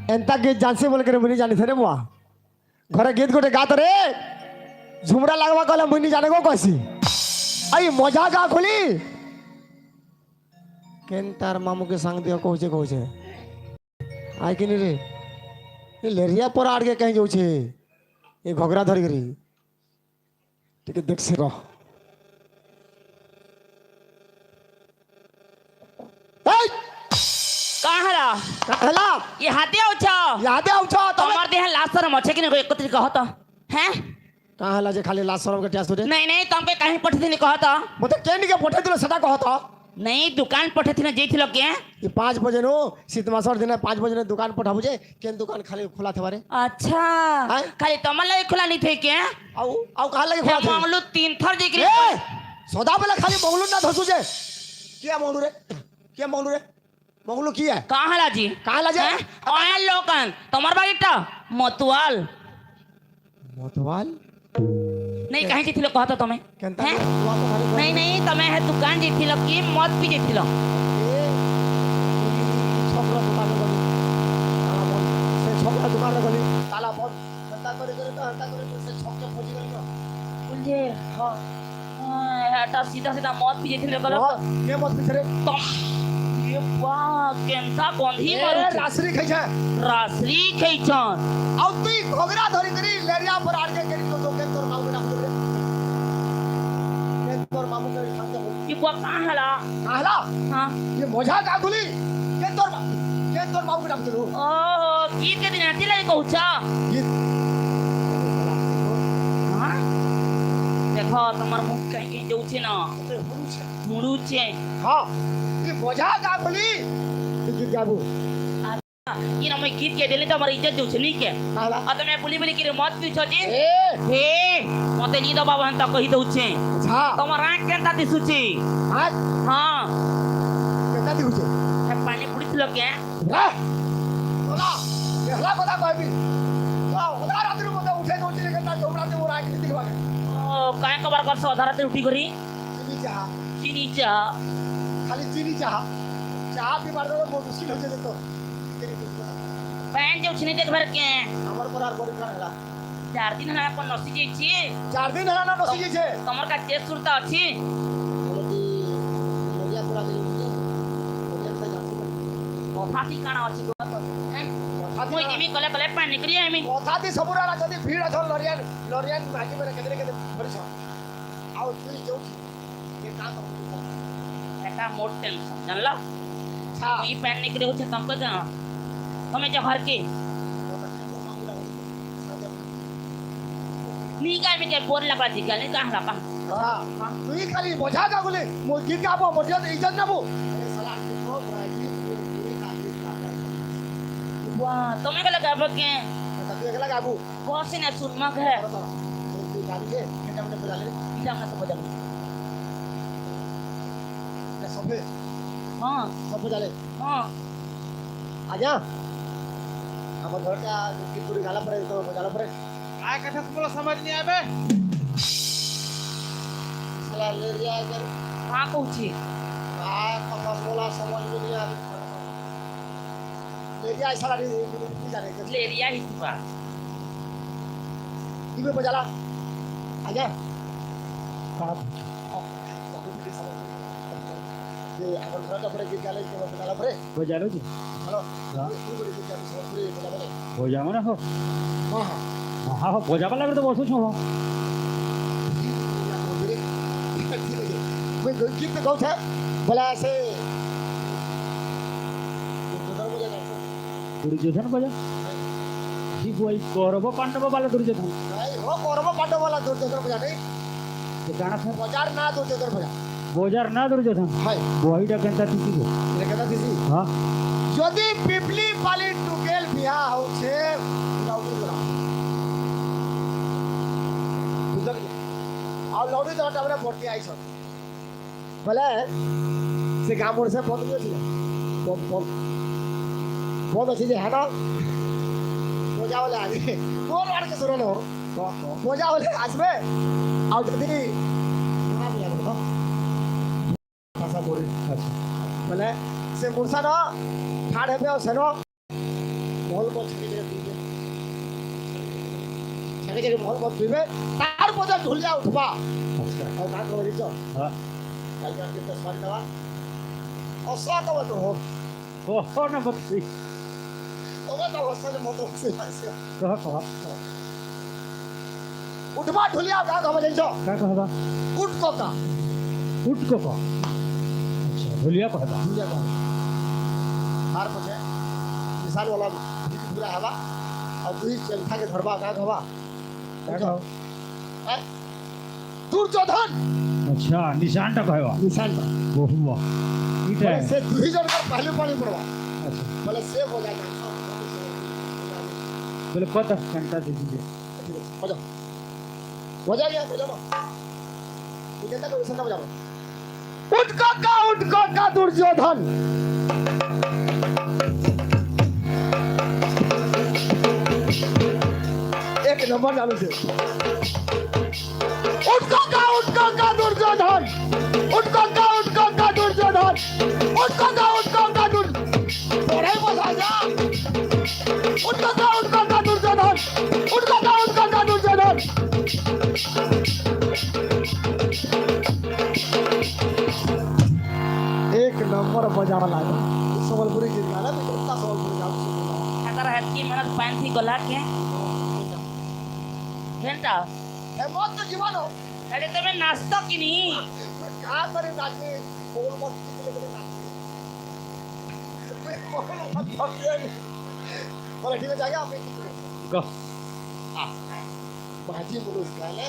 एंता गीत जानसी बोल के रे मुई नी जानी थे रे बुआ। घरे गीत गोटे गात रे, झुमरा लगवा कहले मुई नी जाने गो कहसी। आई मजा का खुली। केन तार मामू के संग दियो कहूचे कहूचे। आय कि नी रे? ये लेरिया पर आड़ के कहीं जाउछे। ये घोघरा धरि करी। ठीक है, देख से रह। ए! कहाँ हला? कहाँ हला? ये हाथे आउछ? ये हाथे आउछ, तमे तमर देह लाज शरम अछे कि नहीं, एकत्रित कहत? हैं? कहाँ हला जे खाली लाज शरम के ट्यास रे? नहीं, नहीं, तमके कहीं पठे दिनी कहत? मते केन के पठे दिलो सेटा कहत? नहीं, दुकान पठे दिनी जे थिलो के? ये पाँच बजे नो, शीत मासर दिन पाँच बजे नो दुकान पठाबू जे, केन दुकान खाली खुला थेबा रे? अच्छा, हैं? खाली तमर लगे खुला नहीं थे के? आउ, आउ कहाँ लगे हे खुला थे? मंगलू तीन थर जे के ए! सदा बेला खाली मंगलू ना धसू जे। किया मंगलू रे? किया मंगलू रे? मंगलू किया? कहाँ हला जी? कहाँ हला जे? हैं? ओए लोकन, तमर बागीटा मतवाल। मतवाल? नहीं, कहीं जे थिलो कहत तमे? केंता हैं? मतवाल तो खाली नहीं, नहीं, तमे है दुकान जे थिलो कि मत पी जे थिलो। ए, छोकरा दुकान में गली। ताला बंद। से छोकरा दुकान में गली। ताला बंद। हंता करे करे तो हंता करे तो से छोकरा खोजी गली ना। बुझे? हाँ। हाँ, एटा सीधा सीधा मत पी जे थिलो गलत। मत, ये मत पी रे। तम, ये बा, केंता गंधी ए, मारू छे। रासरी खाई छे। रासरी खाई छन। आउ तुई घोघरा धरी करी लेरिया पर आड़ के केरी तो, तो केन तोर मामू के नाम बोल रे। केन तोर मामू के नाम बोल। ये बा कहाँ हला? कहाँ हला? हाँ। ये मोझा का गुली। केन तोर मा-, केन तोर मामू के नाम बोल। ओहो, गीत के दिन हंसी लगे कहूछा। गीत। हाँ? देखो, तमर मुख कहीं कहीं जाउछे ना। अरे, हुड़ू छे। मुड़ू छे। हाँ, ये बोझा का बोली, ये गीत गाबू। अच्छा, ये ना मैं गीत के देले तो हमारी इज्जत जो छे नहीं के। काला? और तो मैं बोली बोली कि रे मत पूछो जी। ए! हे, मते नहीं दो बाबा हंता कही दो छे। अच्छा। तो हमारा आँख केंता दिसु छे। आँख? हाँ। केंता दिसु छे? है पानी पूरी थी लोग क्या? रे! बोला, ये हला बता कोई भी। तो उधर रात में बता उठे दो छे के ना डोबरा ते वो आँख नहीं दिखवा के। ओ, काय कबर कर सो आधा रात उठी करी? चीनी चाह। चीनी चाह। खाली चीनी चाह। चाह पीबार तो बहुत मुश्किल हो जाए तो। पैन जे उछनी देख भर के। हमर पर आर बड़ी खान हला। चार दिन हला अपन नसी जे छी। चार दिन हला ना नसी जे छे। तमर का तेज सुरता अछि। बोले कि लोरिया पूरा दिन उठे। लोरिया से जाती पड़ी। कथा थी काना अछि तो। हैं? कथा थी मोई ना। दिमी कले कले पैन निकली है मी। कथा थी सबुरा ना जदी भीड़ अथल लोरिया, लोरिया माटी में केदरे केदरे भरी छ। आओ, तू ही जाऊ। ये का कहूँ? एटा मोर टेंशन, जानला? हाँ। ई पैन निकले हो छे तमको जाना। तमे जो हर के। नी का में के बोर लगा जी, गले का लगा। हाँ। हाँ। तू ही खाली बोझा का बोले, मोर गीत का आपो, मोर इज्जत, इज्जत ना बो। अरे साला, ये तो भाई, ये तो पूरी का गीत का है। वाह, तमे को लगा बके। तो तू एकला गाबू। कौन से ने सुन मग है? तू गाड़ी के, बेटा, बेटा, बजा ले। बेटा, बेटा, बजा ले। ले, सब है। हाँ। सब बजा ले। हाँ। आजा। हमर घर का की पूरी गाला पड़े, तो बजाला पड़े। काय कथा तुमला समझ नहीं आवे? साला ले लिया इधर। हाँ, कौची? या साला नहीं, नहीं, नहीं, नहीं जाने के। लेरिया ही तू बा। इबे बजाला। आजा। का? ये अपन घर का परे गीत गाले के बजाला परे। बजालो जी। हेलो। हाँ। तू बड़ी गीत गाले, सब पूरे बजा परे। बजाओ ना हो। हाँ, हाँ। हाँ, हो, बजावा लगे तो बहुत कुछ हो। ठीक है। मैं गीत गाऊँ था, बोला ऐसे। दुर्योधन बजा। ठीक वही कौरव पांडव वाला दुर्योधन। नहीं, हो कौरव पांडव वाला दुर्योधन बजा नहीं। तो गाना था। बजार ना दुर्योधन बजा। बजार ना दुर्योधन। हाय। वही डा कहता थी को। ये कहता थी सी। हाँ। यदि पिपली पाली टुकेल बिहा हो छे, लौड़ी दरा। बुझल? और लौड़ी दरा टावरा बोटिया आई सब। बोले, से गाँव मोड़ से बंद नहीं होती। बंद, बंद। बंद अच्छी जे है ना? बोजा वाले आगे। बोल वाड़ के सुनो लो। बोजा वाले आज में। और जल्दी। भाषा बोले। अच्छा। बोले, से मुर्सा ना, ठाड़ है पे और सनो। মহল মদ ছাকে জায়গা তুলবে। ছাকে জায়গা মহল মদ তুলবে। তার পরে ঢুলিয়া উঠবা। আচ্ছা। আর তার খবর দিছ? হ্যাঁ। কালকে রাতে তো সরি দেওয়া। অসা তো তো হোক। কহ না বলছি। ওকে তো হস্তালে মতো হচ্ছে। কহ, কহ। উঠবা ঢুলিয়া কা খবর দিছ? কা খবর? উঠ কোকা। উঠ কোকা। আচ্ছা, ঢুলিয়া কহ। ঢুলিয়া কহ। তার পরে বিশাল ওলা ভিড় পুরা হবা। আর দুই চেংঠা কে ধরবা কা খবর? কা খবর? হ্যাঁ? দুর্যোধন। আচ্ছা, নিশানটা কহবা। নিশানটা। বহুয়া। এটা। বলে, সে দুই জনকার পহলু পানি পড়বা। আচ্ছা। বলে, সে বোঝা যায়। বলে, কত ঘন্টা দেখি যে। ঠিক আছে, বাজাও। বাজাও, ইয়া, বাজাও। ঠিক আছে, তো নিশানটা বাজাও। উঠ কোকা, উঠ কোকা দুর্যোধন। এক নম্বর জানো সে। উঠ কোকা, উঠ কোকা দুর্যোধন। উঠ কোকা, উঠ কোকা দুর্যোধন। উঠ কোকা, উঠ কোকা দুর্যোধন। পড়াই বসা যা। উঠ কোকা, উঠ কোকা দুর্যোধন। উঠ কোকা, উঠ কোকা দুর্যোধন। एक नंबर बजावा लागे। संबलपुरी गीत गाना, तो कितना संबलपुरी गाना सुनना। अगर हटकी मनत पैंथी गोला के। घंटा। ए, मौत तो जीवन हो। अरे, तुम्हें नाश्ता की नहीं? कहाँ करे नाचने? बोल मत, किसी को नाचने। बोल मत, बोल मत। बोला, ठीक है, जाएगा, आप एक ही। गो। आ। बाजी मुलुस गाले,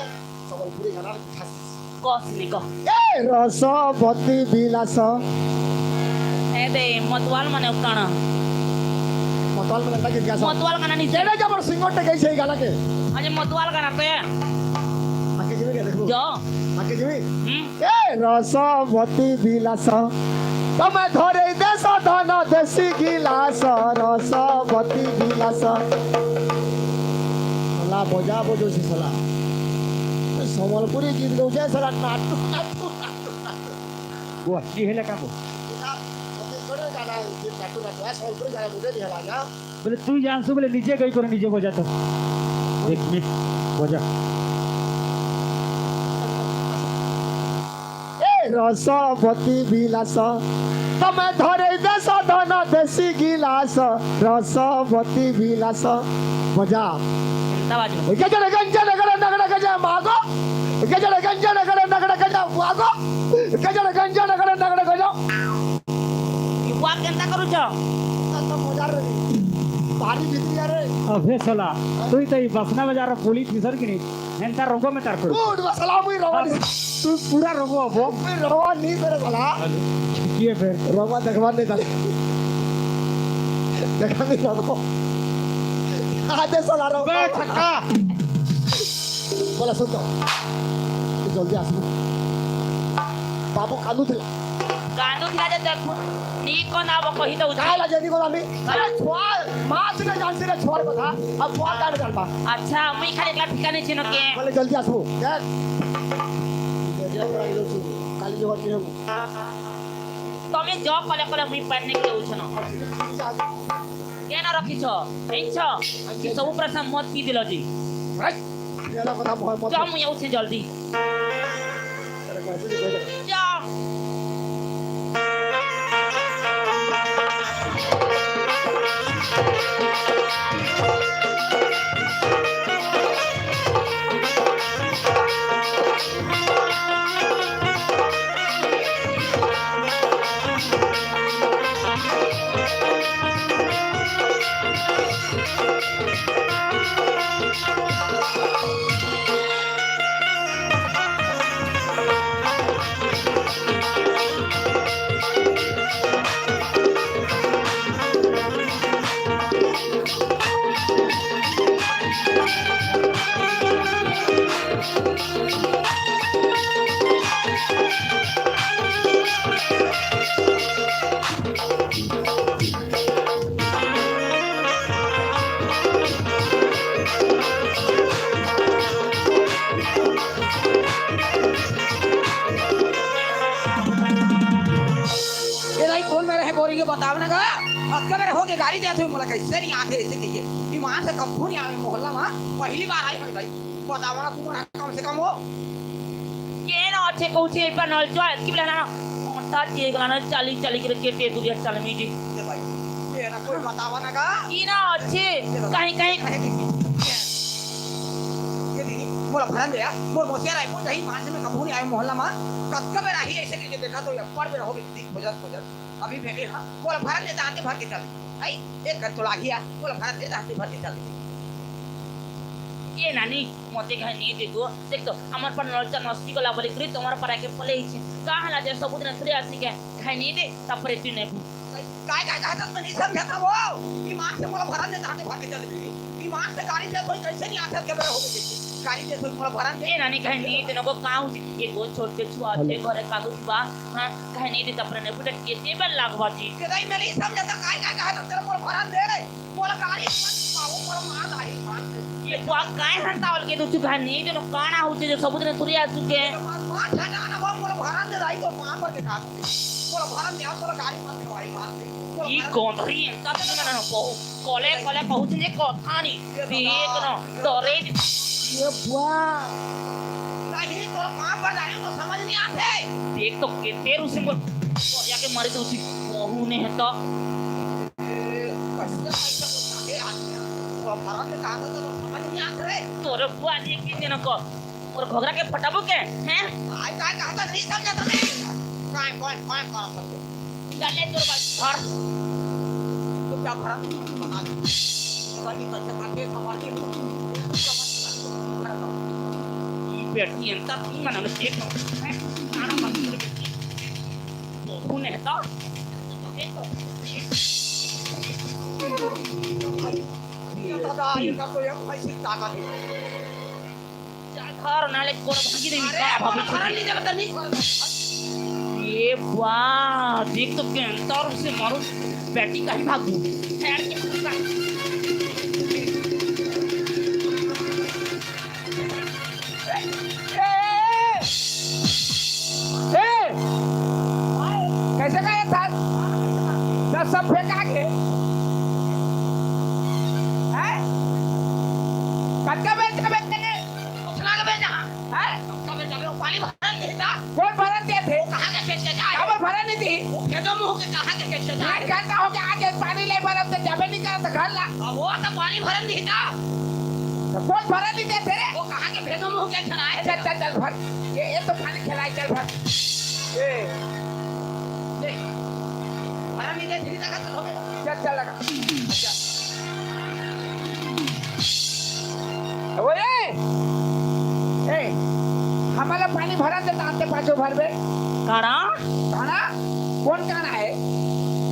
संबलपुरी गाना लिखा। कस नहीं कह। ए, रसवती বিলাস। ए बे, मतवाल मने उकाणा। मतवाल मने लगे क्या सा? मतवाल गाना नहीं। जेड़े जबर सिंगोटे गई सही गाना के। अरे मतवाल गाना पे। आके जीवे क्या देखो? जो। आके जीवे? हम्म। ए, रसवती বিলাস। तमे धरे देश धन देसी गिलास, रसवती বিলাস। साला बजा बजो से साला। संबलपुरी गीत गौजे साला नाटू, नाटू, नाटू, नाटू। वो अच्छी है लगा वो। छत्तीसगढ़ में गाना है, ये नाटू, नाटू है, संबलपुरी गाना मुझे नहीं हला गया। बोले, "तू जान सु," बोले, "निजे गई करो, निजे बजा तो।" देख, मैं बजा। ए, रसवती বিলাস, तमे धरे देश धन देसी गिलास, रसवती বিলাস। बजा। चिंता बाजू। गजर गंजन गड़ नगड़ गज मागो। गजर गंजन गड़ नगड़ गज मागो। गजर गंजन गड़ नगड़ गज। युवा केंता करू छ? तो मजा रे। पानी भीतरी अरे। अबे साला, तू ही तो ये बसना बजा रहा, पुलिस की सर की नहीं। एंता रोगो में तार करू। गुड, बसला मुई रोवा नहीं। तू पूरा रोगो अबो। मुई रोवा नहीं तेरे साला। ये फिर। रोवा देखवा नहीं ताले। देखा नहीं रोगो। आधे साला रोगो। बे छक्का। बोला सुन तो। तू जल्दी आ सुन। बाबू कानू थिला। कानू थिला जे देखू। नी को ना वो कही तो उठा। काला जल्दी को ना मी। अरे छोड़, माँ से ना जानते रे छोड़ बता। अब छोड़ काट कर बा। अच्छा, मुई खाली एकला ठिकाने छेनो के। बोले जल्दी आ सुन। देख। काली जो होती है। अबे जाओ, कले कले मुई पानी के उछना। के ना रखी छ? नहीं छ? कि सब प्रश्न मत की दिलो जी। हट। ये ला बता, मोहर मत। जाओ, मुई उछे जल्दी। तेरे को ऐसे नहीं बोलेगा। जाओ। ए दाई, कौन मेरे है बोरी के बताव ना गा? अतका मेरे हो के गाड़ी देत हुई मोला, कैसे नहीं आते ऐसे कहिए। ईमान से कभू नहीं आवे मोहल्ला में, पहली बार आई हूँ दाई। बतावा ना तू मन कम से कम हो। ये ना अच्छे कहूँ से पर नल जो है, की बोला ना, मोटा के गाना चाली चाली के के पे दुनिया चल मी जी। ये भाई, ये ना कोई बतावा ना का। ई ना अच्छे, कहीं कहीं। ये दीदी, मोला भरन दे यार, मोर मोसिया रायपुर दही मांझे में कभू नहीं आए मोहल्ला में, कतका बेर आही ऐसे के देखा तो ये पर बेर हो गई, खोजत खोजत। अभी भेटे हाँ, मोला भरन दे, दांते भर के चल। आई, एक कर चला गया, मोला भरन दे, दांते भर के चल। ये नानी, मोते घर नहीं दे दो। देख तो, हमार पर नलचा नस्ती को लाबले करी, तुम्हारा पर आके पले ही छे। कहाँ ला दे, सबूत ने तुरे आसी के, घर नहीं दे, तब पर तू नहीं भू। काय, काय, काय, तो नहीं समझा था वो। ईमान से मोला भरन दे, दांते भर के चल। ईमान से गाड़ी दे, कोई कैसे नहीं आकर के मेरा हो गई। गाड़ी दे, कोई मोला भरन दे। ये नानी, घर नहीं दे, नको कहाँ उसी, ये बहुत छोटे छुआ, हेलो। घरे कागज बा। हाँ, कहे नहीं देता, अपने ने बुलेट के टेबल लागवा जी। के दाई, मैं नहीं समझा था, काय, काय, काय, तेरा मोर भरन दे रे। मोला गाड़ी मत पाओ, मोला मार दाही, मार दे। ये बुआ काय हंता वाल के तू चुका नहीं, तेरे काना होते जो सबूत ने तुरिया चुके। ये मार, मार, ठंडा ना, वो मोला भरन दे दाई, तो मार पर के खा। मोला भरन दे, मोला गाड़ी मत खवाई, मार दे। मोला ई भरन कौन रही है? तब तो ना, ना, बहु। कले, कले पहुँचने को थानी। देख न, डरे। ये बुआ। नहीं, तो कहाँ पर जाने को समझ नहीं आते। देख तो के तेरू से बोल। तो जाके मारे तो उसी बहू ने है तो। ए, कैसे, कैसे बोलता है आदमी? तो हमारा के कहा था तो समझ नहीं आते रे। तोरे बुआ जी की दिन को। मोर घोघरा के फटाबू के, हैं? आय, काय कहत हस, नहीं समझत हस। काय, काय, काय करत हस? चले तोर बात घर। चुपचाप घर। बता दे। बता दे, कैसे करके संभाल के। ई बेटी एंता थी, मन में देख। हैं? आना मत कर बेटी। तो तू नहीं था। ये दादा, ये का तो एक भाई से ताकत है। चल घर ना ले, कोर भागी देवी अरे, का बाबू। घर नहीं जाबे त नहीं। ये वाह, देख तो के अंतर से मारो, बेटी कहीं भाग गई। ठहर के पूछता। ए, ए, ए, कैसे का ये था? दस सब फेंका के। हैं? कतका बेर जाबे तेने? उतना के बेर जहाँ। हैं? कतका बेर जाबे, वो पानी भरन देता। कौन भरन देथे? कहाँ के खेत के जाए? काबर भरन नहीं दी? वो खेतों में होके कहाँ के खेत के जाए? आज घंटा हो गया, आज पानी ले भरन तो जाबे नहीं करत घर ला। अब वो तो पानी भरन देता। तो कौन भरन नहीं देथे रे? वो कहाँ के खेतों में होके चला है? चल, चल, चल, भर। ये, ये तो पानी खिलाए, चल, भर। ए। ले। भरन नहीं देथे, नहीं लगा, चल, हो गया। चल, चल, लगा। अच्छा। ओए! ए, हमला पानी भरन दे, ताते पाछो भरबे। काना? काना? कौन काना है?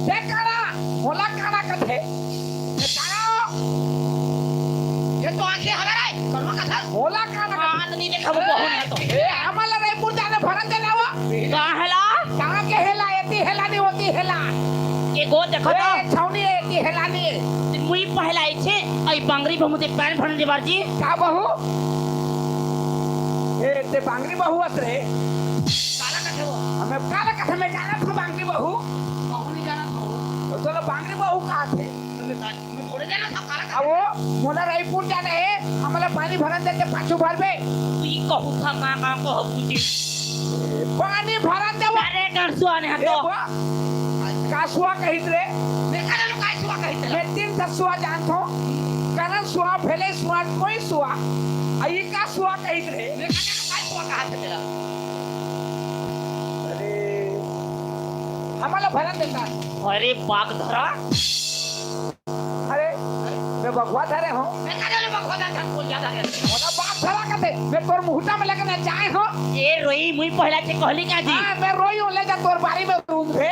ते काना? मोला काना कथे? ये काना? ये तो आंखें हला रहा है, कौन कथा? मोला काना कथे? हाँ, तो नहीं देखा, वो बहुत है तो। ए, हमला रायपुर जाने भरन दे ना वो। का हेला? कहाँ के हेला? एती हेला नहीं, ओती हेला। ये गो देखो तो। ए, छौनी एती हेला नहीं। मुई पहला इच्छे, आई बांगरी बहू ते पैन भरन दे बार जी। का बहू? ए, ते बांगरी बहू अस रे। काला कथे वो। हमें काला कथे में जाना था बांगरी बहू। अरे बहू कहा थे। मैं थोड़े जाना था, काला अब वो मोला रायपुर जाना है, हमला पानी भरन देते पाछू भरबे। तू ई कहू था, का, का कहू तुझे? पानी भरन दे वो। अरे, कहाँ सुआ ने ए, तो? वो, का सुआ कहित रे? मैं का जानू का सुआ कहित रे? मैं तीन ठा सुआ जानत हूँ। करण सुआ, भेले सुआ, कोई सुआ। आ, ई का सुआ कहित रे? मैं का जानू का सुआ कहा थे तेरा? अरे, हमला भरन देता। अरे, बागधरा। अरे, मैं बघवा धरे हूँ। मैं का जाने बघवा धरे हूँ, कौन ज्यादा है? मोला बागधरा कथे, मैं तोर मुहूटा में लेके ना जाए हूँ। ए रोई, मुई पहला के कहली का जी? हाँ, मैं रोई हूँ, ले जा तोर बारी में रूम पे।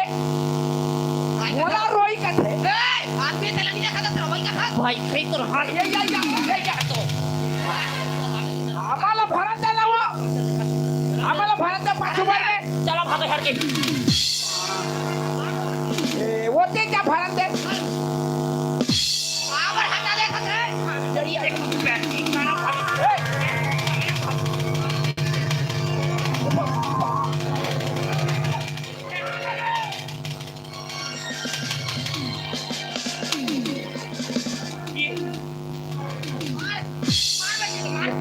मोला रोई कथे। ए, आदमी से लगी देखा तो रोई कथा। भाई, कहीं तो हाथ ये, ये, ये, ये, ये तो। हमला भरन दे ला वो। हमला भरन दे पाछू भर में। चला भागो हट के। ए, वो ते क्या भरन दे? आवर हटा दे खतरे। जड़ी देख, बैठ के गाना भाग। ए।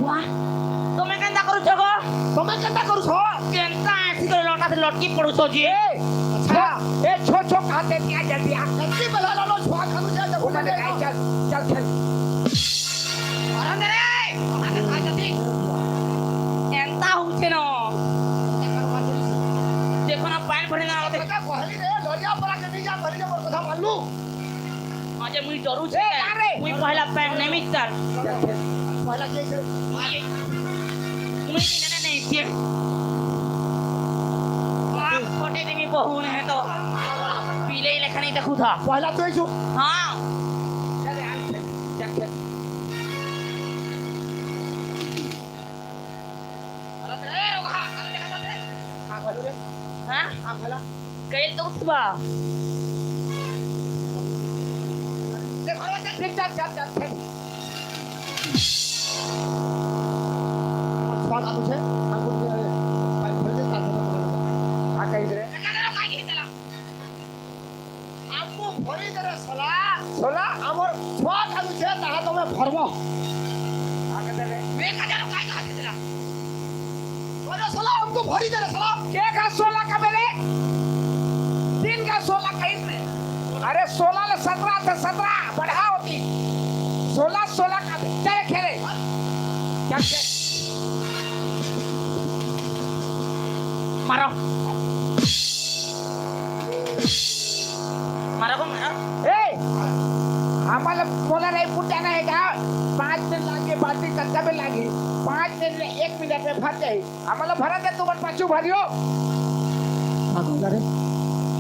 वाह, तुम्हें केंता करू छो गो? तुम्हें केंता करू छो? केंता ऐसी करे लौटा से लौटकी पड़ू छो जी। ए, अच्छा, ए, छो, छो, खाते क्या जल्दी आ। जल्दी बला लो, लो, छुआ खानू जाए, जब वो मैंने कहा, चल, चल, चल। अरे रे, अरे खा जल्दी। केंता हूँ छे नो। देखो ना, पैन भरे ना होते। पता कोहली रे, लोरिया परा के नहीं जा, भरी जा, पर कथा मान लू। अजय, मुई डरू छे। ए, का रे? मुई पहला पैन नहीं मिलता। पहला के से मुई, मुई नहीं, नहीं, नहीं, के। आप छोटे देवी बहू ने है तो पीले ही लेखा नहीं देखू था। पहला तो ही छू। हाँ। चल यार, चल, चल। हाँ? हाँ, भला। कल तो उठबा। देख, चल, चल, चल, चल। स्वाद आलू छे, ठाकुर के पानी भर के साथ में बना। हाँ, कही रे। हमू भरी दे रे साला। साला? हमर स्वाद आलू छे, तहा तो मैं भरबो। हाँ, कहते रे। मैं का जानो काय कहा दे तेरा। अरे साला, हमको भरी दे रे साला। के का सोला का बेले? तीन का सोला का इसमें। अरे सोला ले सतरा थे, सतरा बढ़ा होती। सोला, सोला का दे। चले खेले। क्या, क्या? मारो। मारो को मारो। ए, हमला मोला रायपुर जाना है का? पाँच मिनट लागे, बाल्टी कच्चा में लागे। पाँच मिनट में, एक मिनट में भर जाए। हमला भरा दे, तुमन पाछू भरियो। का कहला रे?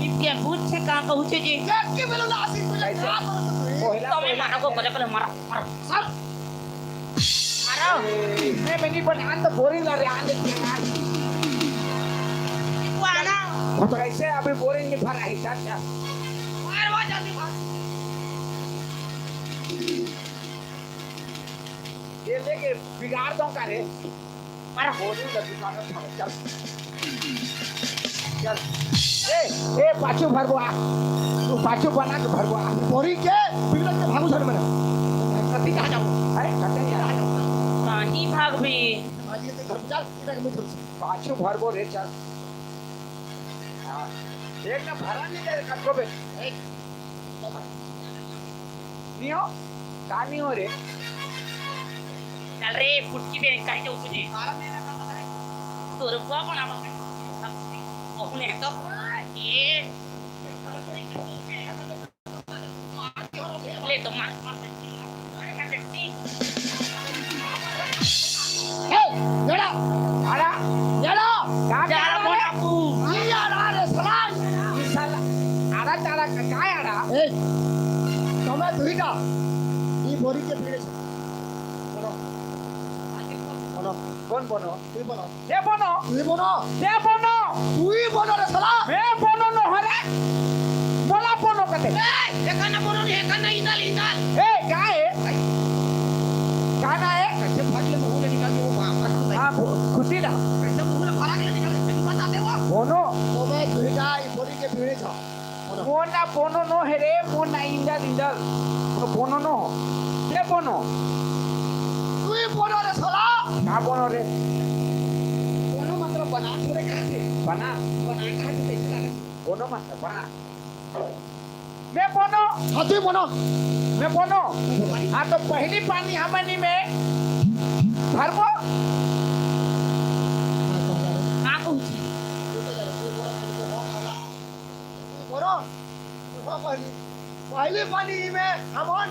इतके पूछ से का कहू छे जी? लड़की बोलो ना, आशीष बोलो, कैसे? क्या बोलो तुम? कोहला, तो मैं कोहला। मारो को करे, करे मारो, मारो। सर। मारो। ए, मैं, मैं नहीं बना, तो बोरिंग ला रहे, आने दे यार। वो आना। वो तो ऐसे अभी बोरिंग नहीं भरा है, सर, क्या? मारो जल्दी मार। ये लेके बिगाड़ दो का रे। मारो। बोरिंग ला बिगाड़ दो, चल। चल। ए, ए, पाछू भरबो आ। तू पाछू बना के भरबो आ। बोरी के बिगड़त के भागू झन मने। कति कहाँ जाबो? अरे, कते नहीं आ। कहीं भागबे? आज ये तो घर चल, इधर के मुझे। पाछू भरबो रे, चल। हाँ। देख ना, भरा नहीं जाए, कटको बे। ए, नियो, का नियो रे? चल रे, फुटकी बे, कहीं जाऊ तुझे? तोर बुआ को ना बता। अपने तो ये ले तो मार, मार। ए, येड़ा। आड़ा। येड़ा। का, का, जाड़ा आड़ा बोला रे? तू। ई आड़ा रे, साला। ई साला। आड़ा, चाड़ा, का, का आड़ा? ए, तमे दुईटा। ई बोरी के पीड़े छ। बोलो। बोलो। कौन बोलो? तुई बोलो। दे बोलो। तुई बोलो। दे बोलो। तुई बोलो रे साला। मैं बोलो नो हरे। बोला बोलो कते। ए, एका ना बोलो नी, एका ना इधर, इधर। ए, का है? का ना है? कैसे फाटले मुंह ले निकाल के वो बाहर कर दे। हाँ, खु-, खुशी ना। कैसे मुंह ले भरा के निकाल के बताते वो? बोलो। तो मैं दुईटा ई बोरी के पीड़े छ। मोर ना बोनो नो हे रे, मोर ना इंदर, इंदर। मोर बोनो नो हो। रे बोनो। तू ही बोनो रे साला। का बोनो रे? बोनो मतलब बना थोड़े कहा थे। बना? बना कहा थे, कैसे लगा? बोनो मतलब बना। मैं बोनो। हाँ, तू ही बोनो। मैं बोनो। हाँ, तो पहली पानी हमनी में भरबो। हाँ, कहूँ छी। बोलो, बोलो पहली, पहली पानी में हमन।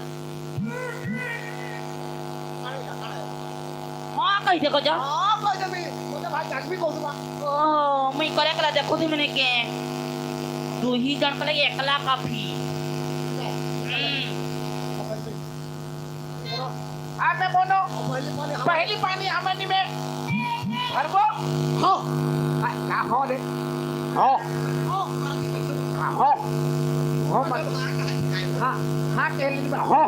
हाँ, कहि दे को जा। हाँ, कहि दे भी। मोटे भाई, जान भी कहूँ बा। ओ, मैं करे कला देखो थी मैंने के। दू ही जन कला एकला काफी। हम्म। हाँ, मैं बोनो। पहली पानी हमनी में भरबो। हाँ। हाँ, का हो रे? हो। हाँ, हो। हो मत। हाँ, हाँ, कह ले बा, हो।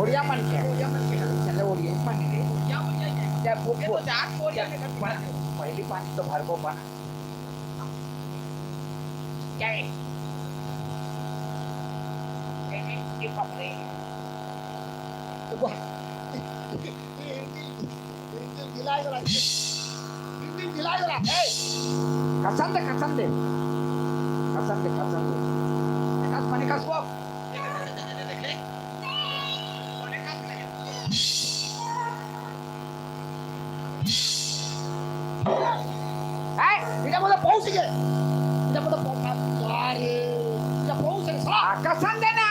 ओड़िया मन के। चले ओड़िया मन के। क्या बोल, बोल। पहली पानी तो भरबो बना। क्या है? ये बाप रे। तो बोल। इंजन ढिलाई वाला। इंजन ढिलाई वाला। ए, कसन दे, कसन दे। कसन दे, कसन दे। कस, पानी कस वो। ए, इधर बोलो, पहुंच गए। इधर बोलो, पहुंच, अरे, इधर पहुंच गए, साला। आ, कसन देना।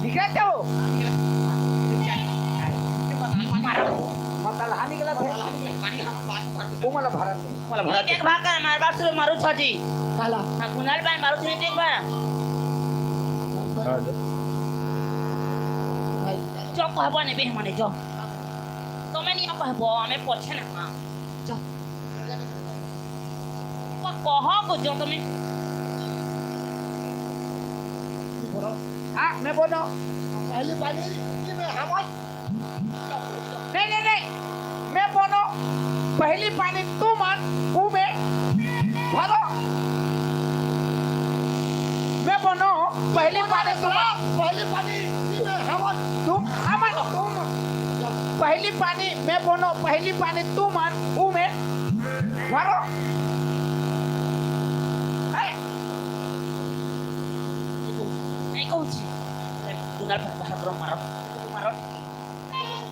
निकलते हो? मतलब, हाँ, निकलत है। वो मतलब, भरत नहीं। मतलब, भरत देख भाग कर, मार बात सुनो, मारू छो जी। काला। हाँ, कुनाल भाई, मारू छो जी, देख भाई। हाँ, दे। जो कहबो ने बे, मने जो। तो मैं नहीं कहबो, हमें पूछे ना, हाँ। जो। वो कहो को जो तुम्हें। हाँ, मैं बोलो। पहली पानी, ये मैं हवा नहीं, नहीं, नहीं। मैं बोनो, पहली पानी तुमन, उमे भरो। मैं बोनो, पहली पानी तुमन। पहली पानी तुमन, हमन। तुम, हमन। पहली पानी, मैं बोनो, पहली पानी तुमन, उमे भरो। है? नहीं कहूँ छी। कुनाल पर भरो, मारो। मारो।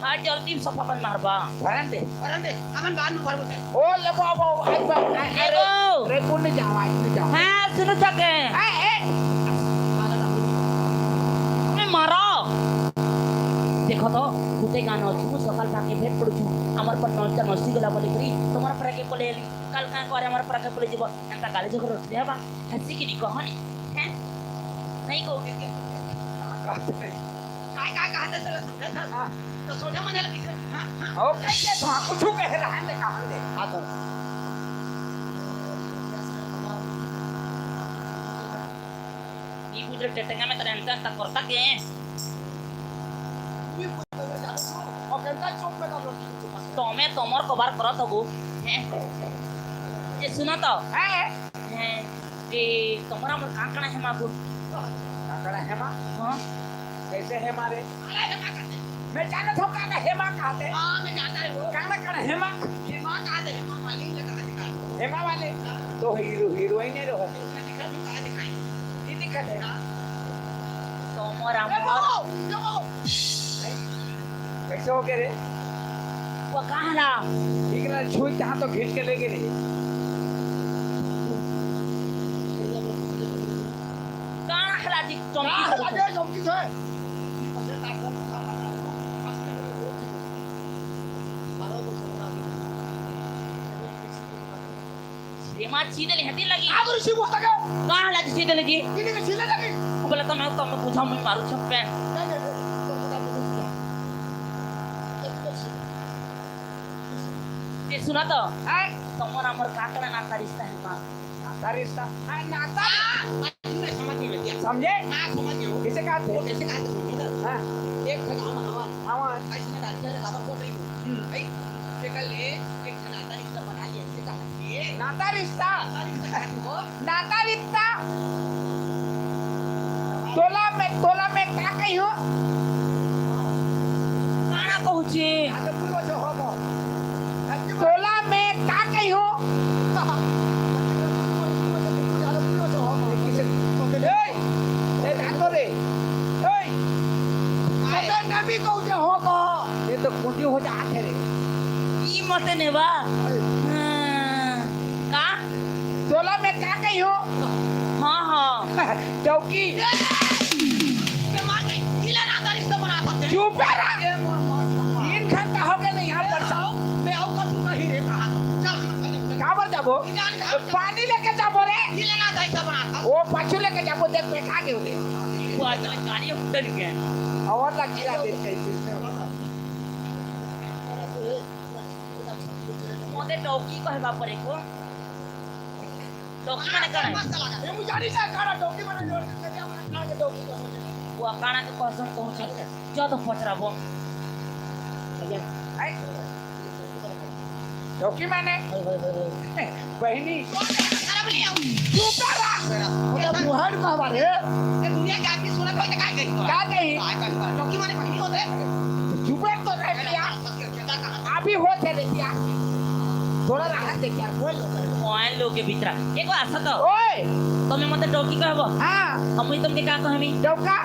हाँ, जल्दी सफा कर मारबा। भरन दे। भरन दे, हमन बाद में भरबो ते। ओ, लेबो, अब, अब, आई बा, आई, अरे, एगो। रे, कोन नहीं जाओ, आज नहीं जाओ। हाँ, सुनो सके। ए, ए। मैं मारो। देखो तो, कुते गानो, तुम सकाल पाके भेंट पड़ू, हमार पर नौचा नौसी गला बोले करी, तुम्हारा पर के बोले, कल का करे हमार पर के बोले जीवो, एंता गाली जो करो, ले बा, हंसी की नहीं कहानी, हैं? नहीं कहोगे क्या? काय, काय कहत हे, चला समझा था। हाँ। तो सोझा मने लगी से, हाँ, हाँ। ओ, कैसे तो हाँ, कुछ कहे रहन दे, कहन दे। हाँ, तो। ये बुजुर्ग टेटंगा में तो रहता, तक करता के? और कहता चौक में तो लोग। तो मैं तोमर को बार करत हगो, हैं? ये सुना तो। हैं? हैं? ए, तुम्हारा मोर काकड़ा हेमा गो। काकड़ा हेमा? हाँ। कैसे हेमा रे? अरे हेमा कहते। मैं जानत हूँ काकड़ा हेमा कहते। हाँ, मैं जानता है वो। काकड़ा, काकड़ा हेमा। हेमा कहते, हेमा मालिनी ने कहा दिखा। हेमा वाले? हाँ। तो हीरो, हीरोइन है रहो। उसने दिखा, दिखा, दिखाई। ये दिखा दे। हाँ। तुम्हारा ए, मोर वो, ये वो। कैसे हो गए रे? वो कहाँ ला? ठीक ना, छुई कहाँ तो खींच के लेके रही। कहाँ हला जी चौकी कहाँ से हला उठे? जे चौकी से? हेमा सीधे ले हती लगी। आगर सी बोलता क्या? कहाँ लगी सीधे लगी? इन्हीं के सीधे लगी। बोला तो मैं तो मैं बुझा मैं मारू छप्पे। नहीं, नहीं, नहीं, तो पता नहीं क्या। ये सुना तो? हैं? तुम्हारा मोर काकड़ा नाता रिश्ता है माँ। नाता रिश्ता? हाँ, नाता। हाँ, मैं समझ गई भैया। समझे? हाँ, समझ गई। किसे कहा थे? वो कैसे कहा थे? हाँ। एक ठन हम, हम, हम। ऐसे में डालते हैं, खबर को नहीं। हम्म। भाई, ये कल ले, एक ठन नाता रिश्ता बना लिया, इसे कहा थे। नाता रिश्ता, नाता रिश्ता। तोला मैं, तोला मैं का कही हो? काना पहुँचे? तोला मैं का कही हो? ए, ए, जातो रे। ए, अरे नबी कहूँ जे हो को। ये तो कुंडी हो जात हे रे। ई मते ने बा। हाँ। का? तोला मैं का कही हो? हाँ, हाँ। डौकी। ए, ए, ए, मार के, गीला ना तारीफ तो बना सकते हैं। चुप रह। ए, मार, मार, मार, मार। तीन घंटा हो गए नहीं यहाँ पर। मैं आऊँ का सुना ही रे कहा। चल, चल, चल, चल। काबर जाबो? जान, जान। पानी लेके जाबो रे। गीला ना तारीफ तो बना सकते। ओ, पाछू लेके जाबो, देख, बैठा के होते। वो आज गाड़ी उतर गया। और लग गया देख के। मोदे डौकी कहे बाप रे को। डौकी माने का है? ए, मुझे नहीं जानता, डौकी माने जो, वो काना के पसंद पहुंचे। जो तो पचरा वो। डौकी माने? बहिनी। चुप रह। ओके, मुहर का हमारे। ये दुनिया के आदमी सुनत होय त का कही? का कही? का कही? डौकी माने बहिनी होते? चुप रह तो रह भैया। अभी होत हे रे भैया। थोड़ा राहत दे यार, बोल। ओए लोग के भीतरा। एक बार हंसा तो। ओए। तो मैं मतलब डौकी कहबो? हाँ। हम ही तुमके का कहमी? डौका?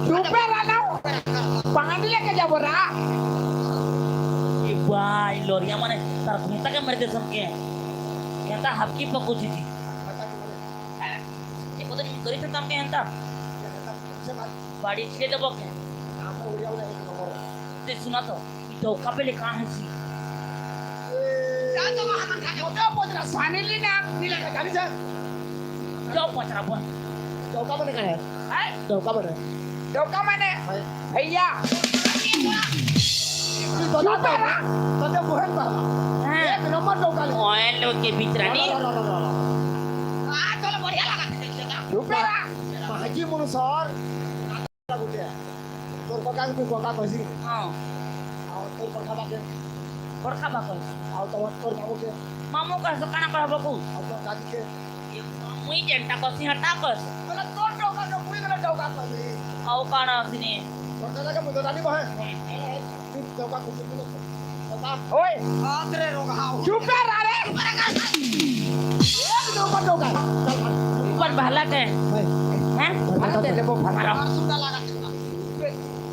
चुप रह ना। पानी लेके जाबो रा। ये भाई लोरिया माने तार कुत्ता के मर के समके। कहता हबकी पकुची थी। ये पता नहीं करी था काम के हंता। बाड़ी छे दबो के। ते सुना तो, डौका पे लिखा है सी। जा तो वहाँ मन खा के। डौका पचरा, पानी ली ना, नी लगा, गाड़ी जा। डौका पचरा बोल। डौका बने का है? हैं? डौका बने। डौका माने? भैया। तू तो चुप रह। तते मोहन पर। हाँ। एक नंबर डौका ले। ओए लोग के भीतरा नी। ला, ला, ला, ला, ला। आ, चलो बढ़िया लगा थे, देखिए ना। चुप रह। बाजी मुनु सर। तोर बका के तू बका कहिसी। हाँ। और तोर बड़का बा के? बड़का बा कहिसी। और तोर, तोर बाबू के? मामू कहिसी, काना कहबो कु? और तोर दादी के? ये मामू ही जनता कहिसी, हटा कहिसी। मतलब तोर डौका के, कोई गलत डौका कहिसी। और काना हंसी ने? तोर दादा के मुझे दादी बहन। तू डौका कहिसी, तू बता। ओए। बाप रे, रोगहा हो। चुप रह रे। एक नंबर डौका। चल, चल। ऊपर बहला के। भाई। हैं? भरा दे, देखो, भरा। मार सुंदर लगा।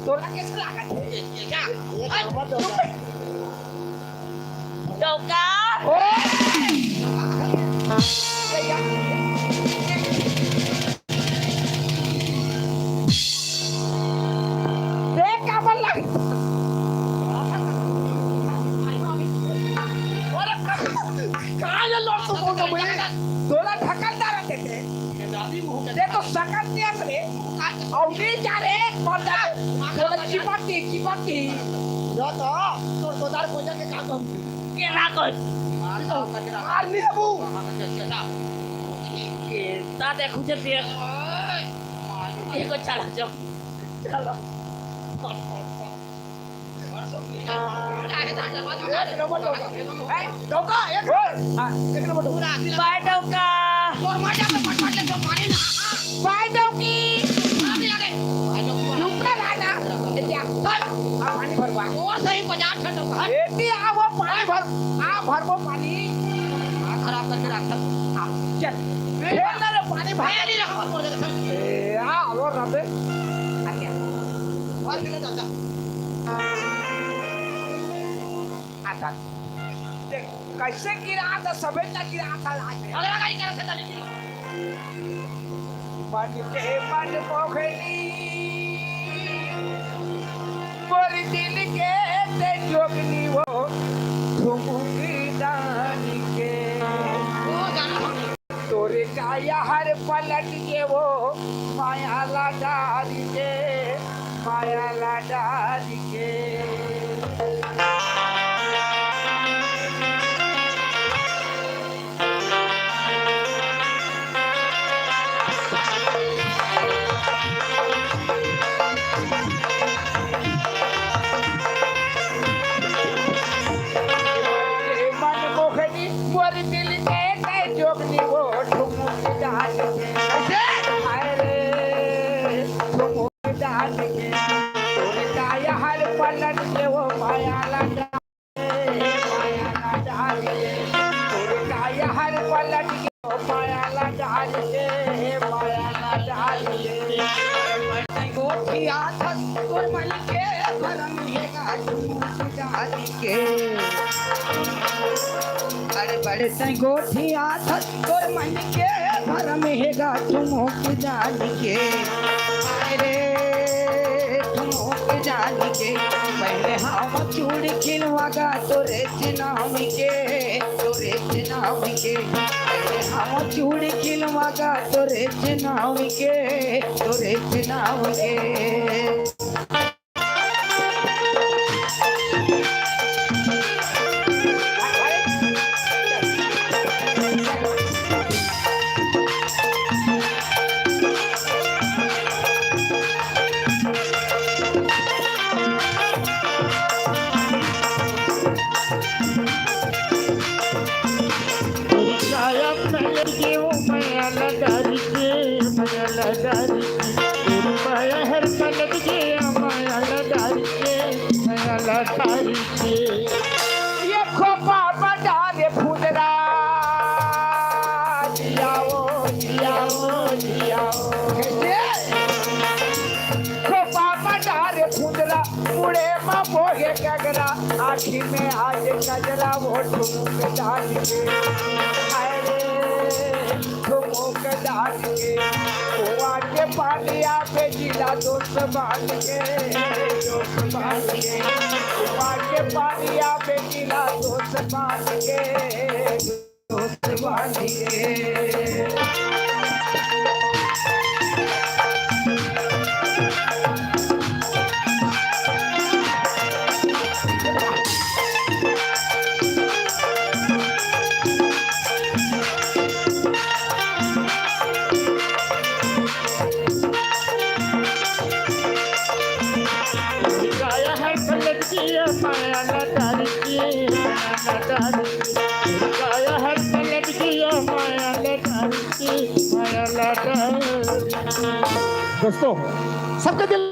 तोला कैसे लागत हे? ये, ये क्या? ये तो मत दो। डौका। ओए! देख काबर लग। अरे, काय ये लोग तो बोल रहे हैं? तोला ढकल डाला देते। ये तो सकत नहीं है रे। अउ नहीं जा रे, मर जा रे। बोले, चिपक के, चिपक के। यो तो, तोर गोदार को जाके का कहूँ? केला को। मार नहीं अबू। ये ता देखो जे देख। ये को चला जाओ। चलो। एक नंबर डौका। हैं? डौका, एक नंबर। हाँ। एक नंबर डौका। बाय डौका। बाय डौकी। चुप रह ना। ए, जा। चल। आ, पानी भरवा। एती आवो, पानी भर। आ, भरबो पानी। आ, खराब करके रखा। आ, चल। ए, अंदर पानी भर। ए, आ, वो रबे। आ, क्या? भर के ले जा, जा। आता। देख, कैसे गिरा था, सफेद ना गिरा था, आज। अगला गाड़ी करा से चले। मन के मन मोहनी, मोर दिल के ते जोगनी वो, ठुमुक दानी के। ओ, गाना। तोरे काया हर पलट के वो माया ला डारी के, माया ला डारी के। पाया ला डाल के, पाया ला डाल के। गोठिया थस तोर मन के भरम हे गा ठुमुक डाल के। अरे बड़े तैं गोठिया थस तोर मन के भरम हे गा ठुमुक डाल के। अरे ठुमुक डाल के। पहले हम चूड़ी खिलवा गा तोरे नाम के, तोरे नाम के। हम चूड़ी खिलवा गा तोरे नाम के, तोरे नाम के। ये खोपा बजा रे फुदरा, जियाओ, जियाओ, जियाओ। कैसे? खोपा बजा रे फुदरा, मुड़े मा बोहे गगरा, आँखी में आज गजरा, वो ठुमुक डाल के। हाय रे, ठुमुक डाल के। कुआ के पानी आवे जिला दोस्त बांध के, दोस्त बांध के। कुआ के पानी आवे जिला दोस्त बांध के, दोस्त बांध के। दोस्तों, सबके दिल